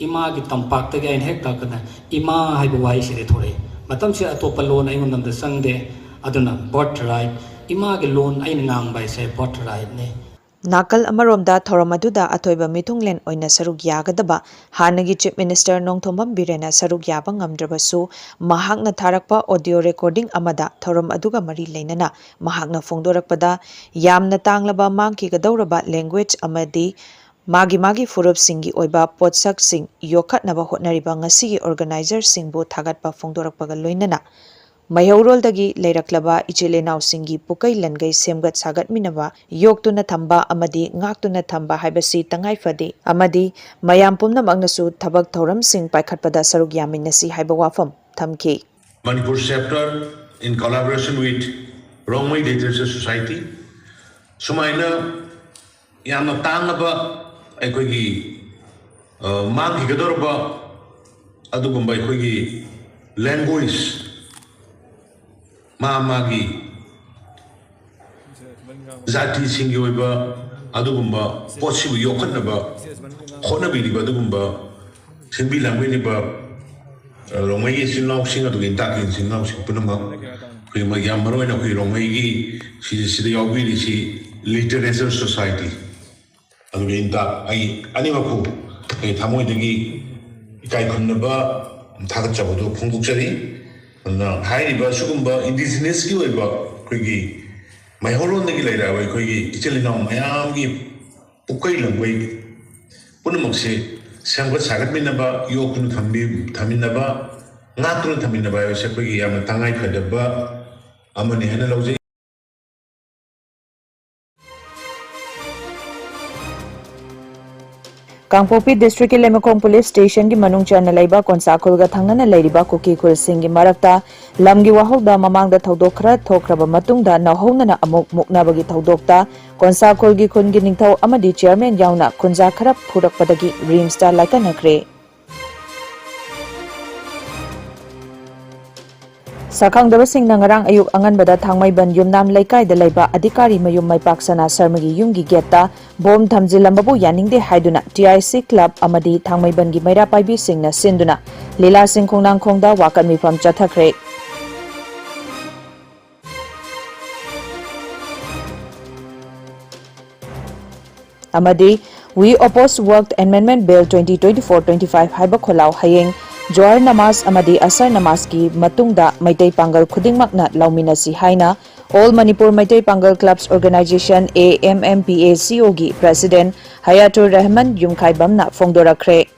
ꯏꯃꯥꯒꯤ ꯇꯝꯄꯥꯛꯇꯒꯤ ꯑꯩꯅ ꯍꯦꯛ ꯇꯥꯛꯄꯗ ꯏꯃꯥ ꯍꯥꯏꯕ ꯋꯥꯍꯩꯁꯤꯗꯤ ꯊꯣꯛꯂꯛꯏ꯫ ꯃꯇꯝꯁꯤꯗ ꯑꯇꯣꯞꯄ ꯂꯣꯟ ꯑꯩꯉꯣꯟꯗ ꯑꯝꯇ ꯆꯪꯗꯦ꯫ ꯑꯗꯨꯅ birth right, ꯏꯃꯥꯒꯤ ꯂꯣꯟ ꯑꯩꯅ ꯉꯥꯡꯕ ꯍꯥꯏꯁꯦ birth rightꯅꯤ꯫ ꯅꯥꯀꯜ ꯑꯃꯔꯣꯝꯗ ꯊꯧꯔꯝ ꯑꯗꯨꯗ ꯑꯊꯣꯏꯕ ꯃꯤꯊꯨꯡꯂꯦꯟ ꯑꯣꯏꯅ ꯁꯔꯨꯛ ꯌꯥꯒꯗꯕ ꯍꯥꯟꯅꯒꯤ Chief Minister ꯅꯣꯡꯊꯣꯝꯕꯝ ꯕꯤꯔꯦꯟꯅ ꯁꯔꯨꯛ ꯌꯥꯕ ꯉꯝꯗ꯭ꯔꯕꯁꯨ, ꯃꯍꯥꯛꯅ ꯊꯥꯔꯛꯄ audio recording ꯑꯃꯗ ꯊꯧꯔꯝ ꯑꯗꯨꯒ ꯃꯔꯤ ꯂꯩꯅꯅ ꯃꯍꯥꯛꯅ ꯐꯣꯡꯗꯣꯔꯛꯄꯗ, ꯌꯥꯝꯅ ꯇꯥꯡꯂꯕ ꯃꯥꯡꯈꯤꯒꯗꯧꯔꯕ language ꯑꯃꯗꯤ ꯃꯥꯒꯤ ꯃꯥꯒꯤ ꯐꯨꯔꯨꯞꯁꯤꯡꯒꯤ ꯑꯣꯏꯕ ꯄꯣꯠꯁꯛꯁꯤꯡ ꯌꯣꯛꯈꯠꯅꯕ ꯍꯣꯠꯅꯔꯤꯕ ꯉꯁꯤꯒꯤ organizerꯁꯤꯡꯕꯨ ꯊꯥꯒꯠꯄ ꯐꯣꯡꯗꯣꯔꯛꯄꯒ ꯂꯣꯏꯅꯅ, ꯃꯩꯍꯧꯔꯣꯜꯗꯒꯤ ꯂꯩꯔꯛꯂꯕ ꯏꯆꯤꯜ ꯏꯅꯥꯎꯁꯤꯡꯒꯤ ꯄꯨꯀꯩ ꯂꯟꯒꯩ ꯁꯦꯝꯒꯠ ꯁꯥꯒꯠꯃꯤꯟꯅꯕ, ꯌꯣꯛꯇꯨꯅ ꯊꯝꯕ ꯑꯃꯗꯤ ꯉꯥꯛꯇꯨꯅ ꯊꯝꯕ ꯍꯥꯏꯕꯁꯤ ꯇꯉꯥꯏ ꯐꯗꯦ ꯑꯃꯗꯤ ꯃꯌꯥꯝ ꯄꯨꯝꯅꯃꯛꯅꯁꯨ ꯊꯕꯛ ꯊꯧꯔꯝꯁꯤꯡ ꯄꯥꯏꯈꯠꯄꯗ ꯁꯔꯨꯛ ꯌꯥꯃꯤꯟꯅꯁꯤ ꯍꯥꯏꯕ ꯋꯥꯐꯝ ꯊꯝꯈꯤ꯫ Manipur chapter in collaboration with Rongmei Literature Society, ꯁꯨꯃꯥꯏꯅ ꯌꯥꯝꯅ ꯇꯥꯡꯂꯕ ꯑꯩꯈꯣꯏꯒꯤ, ꯑ, ꯃꯥꯡꯈꯤꯒꯗꯧꯔꯕ ꯑꯗꯨꯒꯨꯝꯕ ꯑꯩꯈꯣꯏꯒꯤ language, ꯃꯥ ꯃꯥꯒꯤ ꯖꯥꯇꯤꯁꯤꯡꯒꯤ ꯑꯣꯏꯕ ꯑꯗꯨꯒꯨꯝꯕ ꯄꯣꯠꯁꯤꯕꯨ ꯌꯣꯛꯈꯠꯅꯕ ꯍꯣꯠꯅꯕꯤꯔꯤꯕ ꯑꯗꯨꯒꯨꯝꯕ ꯁꯤꯟꯕꯤ ꯂꯥꯡꯕꯤꯔꯤꯕ ꯔꯣꯡꯃꯩꯒꯤ ꯏꯆꯤꯜ ꯏꯅꯥꯎꯁꯤꯡ, ꯑꯗꯨꯒ ꯏꯟꯇꯥꯛꯀꯤ ꯏꯆꯤꯜ ꯏꯅꯥꯎꯁꯤꯡ ꯄꯨꯝꯅꯃꯛ, ꯑꯩꯈꯣꯏ ꯃ-, ꯌꯥꯝ ꯃꯔꯨ ꯑꯣꯏꯅ ꯑꯩꯈꯣꯏ ꯔꯣꯡꯃꯩꯒꯤ ꯁꯤ-, ꯁꯤꯗ ꯌꯥꯎꯕꯤꯔꯤꯁꯤ Literature Society, ꯑꯗꯨꯒ ꯏꯟꯇꯥꯛ, ꯑꯩ ꯑꯅꯤꯃꯛꯄꯨ ꯑꯩ ꯊꯃꯣꯏꯗꯒꯤ ꯏꯀꯥꯏ ꯈꯨꯝꯅꯕ, ꯊꯥꯒꯠꯆꯕꯗꯨ ꯐꯣꯡꯗꯣꯛꯆꯔꯤ꯫ ꯑꯗꯨꯅ ꯍꯥꯏꯔꯤꯕ ꯁꯤꯒꯨꯝꯕ indigenous ꯀꯤ ꯑꯣꯏꯕ ꯑꯩꯈꯣꯏꯒꯤ ꯃꯩꯍꯧꯔꯣꯟꯗꯒꯤ ꯂꯩꯔꯛꯑꯕ ꯑꯩꯈꯣꯏꯒꯤ ꯏꯆꯤꯜ ꯏꯅꯥꯎ ꯃꯌꯥꯝꯒꯤ ꯄꯨꯀꯩ ꯂꯪꯕꯩ ꯄꯨꯝꯅꯃꯛꯁꯦ ꯁꯦꯝꯒꯠ ꯁꯥꯒꯠꯃꯤꯟꯅꯕ, ꯌꯣꯛꯇꯨꯅ ꯊꯝꯕꯤ-, ꯊꯝꯃꯤꯟꯅꯕ, ꯉꯥꯛꯇꯨꯅ ꯊꯝꯃꯤꯟꯅꯕ ꯍꯥꯏꯕꯁꯦ ꯑꯩꯈꯣꯏꯒꯤ ꯌꯥꯝꯅ ꯇꯉꯥꯏ ꯐꯗꯕ ꯑꯃꯅꯤ ꯍꯥꯏꯅ ꯂꯧꯖꯩ꯫ ꯀꯥꯡꯄꯣꯛꯄꯤ ꯗꯤꯁꯇ꯭ꯔꯤꯛꯀꯤ ꯂꯩꯃꯈꯣꯡ ꯄꯨꯂꯤꯁ ꯁ꯭ꯇꯦꯁꯟꯒꯤ ꯃꯅꯨꯡ ꯆꯟꯅ ꯂꯩꯕ ꯀꯣꯟꯁꯥ ꯈꯨꯜꯒ ꯊꯪꯅꯅ ꯂꯩꯔꯤꯕ ꯀꯨꯀꯤ ꯈꯨꯜꯁꯤꯡꯒꯤ ꯃꯔꯛꯇ ꯂꯝꯒꯤ ꯋꯥꯍꯧꯗ ꯃꯃꯥꯡꯗ ꯊꯧꯗꯣꯛ ꯈꯔ ꯊꯣꯛꯈ꯭ꯔꯕ ꯃꯇꯨꯡꯗ ꯅꯧꯍꯧꯅꯅ ꯑꯃꯨꯛ ꯃꯨꯛꯅꯕꯒꯤ ꯊꯧꯗꯣꯛꯇ ꯀꯣꯟꯁꯥ ꯈꯨꯜꯒꯤ ꯈꯨꯟꯒꯤ ꯅꯤꯡꯊꯧ ꯑꯃꯗꯤ ꯆꯤꯌꯔꯃꯦꯟ ꯌꯥꯎꯅ ꯈꯨꯟꯖꯥ ꯈꯔ ꯐꯨꯔꯛꯄꯗꯒꯤ ꯔꯤꯝꯁꯇ ꯂꯥꯏꯀꯠꯅꯈ꯭ꯔꯦ꯫ ꯁꯛꯈꯪꯗꯕꯁꯤꯡꯅ ꯉꯔꯥꯡ ꯑꯌꯨꯛ ꯑꯉꯟꯕꯗ ꯊꯥꯡꯃꯩꯕꯟ ꯌꯨꯝꯅꯥꯝ ꯂꯩꯀꯥꯏꯗ ꯂꯩꯕ ꯑꯙꯤꯀꯥꯔꯤ ꯃꯌꯨꯝ ꯃꯥꯏꯄꯥꯛ ꯁꯅꯥ ꯁꯔꯃꯒꯤ ꯌꯨꯝꯒꯤ ꯒꯦꯠꯇ ꯕꯣꯝ ꯊꯝꯖꯤꯜꯂꯝꯕꯕꯨ ꯌꯥꯅꯤꯡꯗꯦ ꯍꯥꯏꯗꯨꯅ ꯇꯤ ꯑꯥꯏ ꯁꯤ ꯀ꯭ꯂꯕ ꯑꯃꯗꯤ ꯊꯥꯡꯃꯩꯕꯟꯒꯤ ꯃꯩꯔꯥ ꯄꯥꯏꯕꯤꯁꯤꯡꯅ ꯁꯤꯟꯗꯨꯅ ꯂꯤꯂꯥ ꯁꯤꯡꯈꯣꯡꯅꯥꯡꯈꯣꯡꯗ ꯋꯥꯀꯠ ꯃꯤꯐꯝ ꯆꯠꯊꯈ꯭ꯔꯦ꯫ ꯑꯃꯗꯤ We Oppose Waqf Amendment Bill twenty twenty-four twenty-five ꯍꯥꯏꯕ ꯈꯣꯜꯂꯥꯎ ꯍꯌꯦꯡ ꯖꯣꯍꯔ ꯅꯃꯥꯖ ꯑꯃꯗꯤ ꯑꯁꯔ ꯅꯃꯥꯖꯀꯤ ꯃꯇꯨꯡꯗ ꯃꯩꯇꯩ ꯄꯥꯡꯒꯜ ꯈꯨꯗꯤꯡꯃꯛꯅ ꯂꯧꯃꯤꯟꯅꯁꯤ ꯍꯥꯏꯅ All Manipur Meitai Pangal Clubs Organization, A M M P A C O ꯒꯤ ꯄ꯭ꯔꯦꯁꯤꯗꯦꯟꯠ ꯍꯌꯥꯇꯨꯔ ꯔꯍꯃꯟ ꯌꯨꯝꯈꯥꯏꯕꯝꯅ ꯐꯣꯡꯗꯣꯔꯛꯈ꯭ꯔꯦ꯫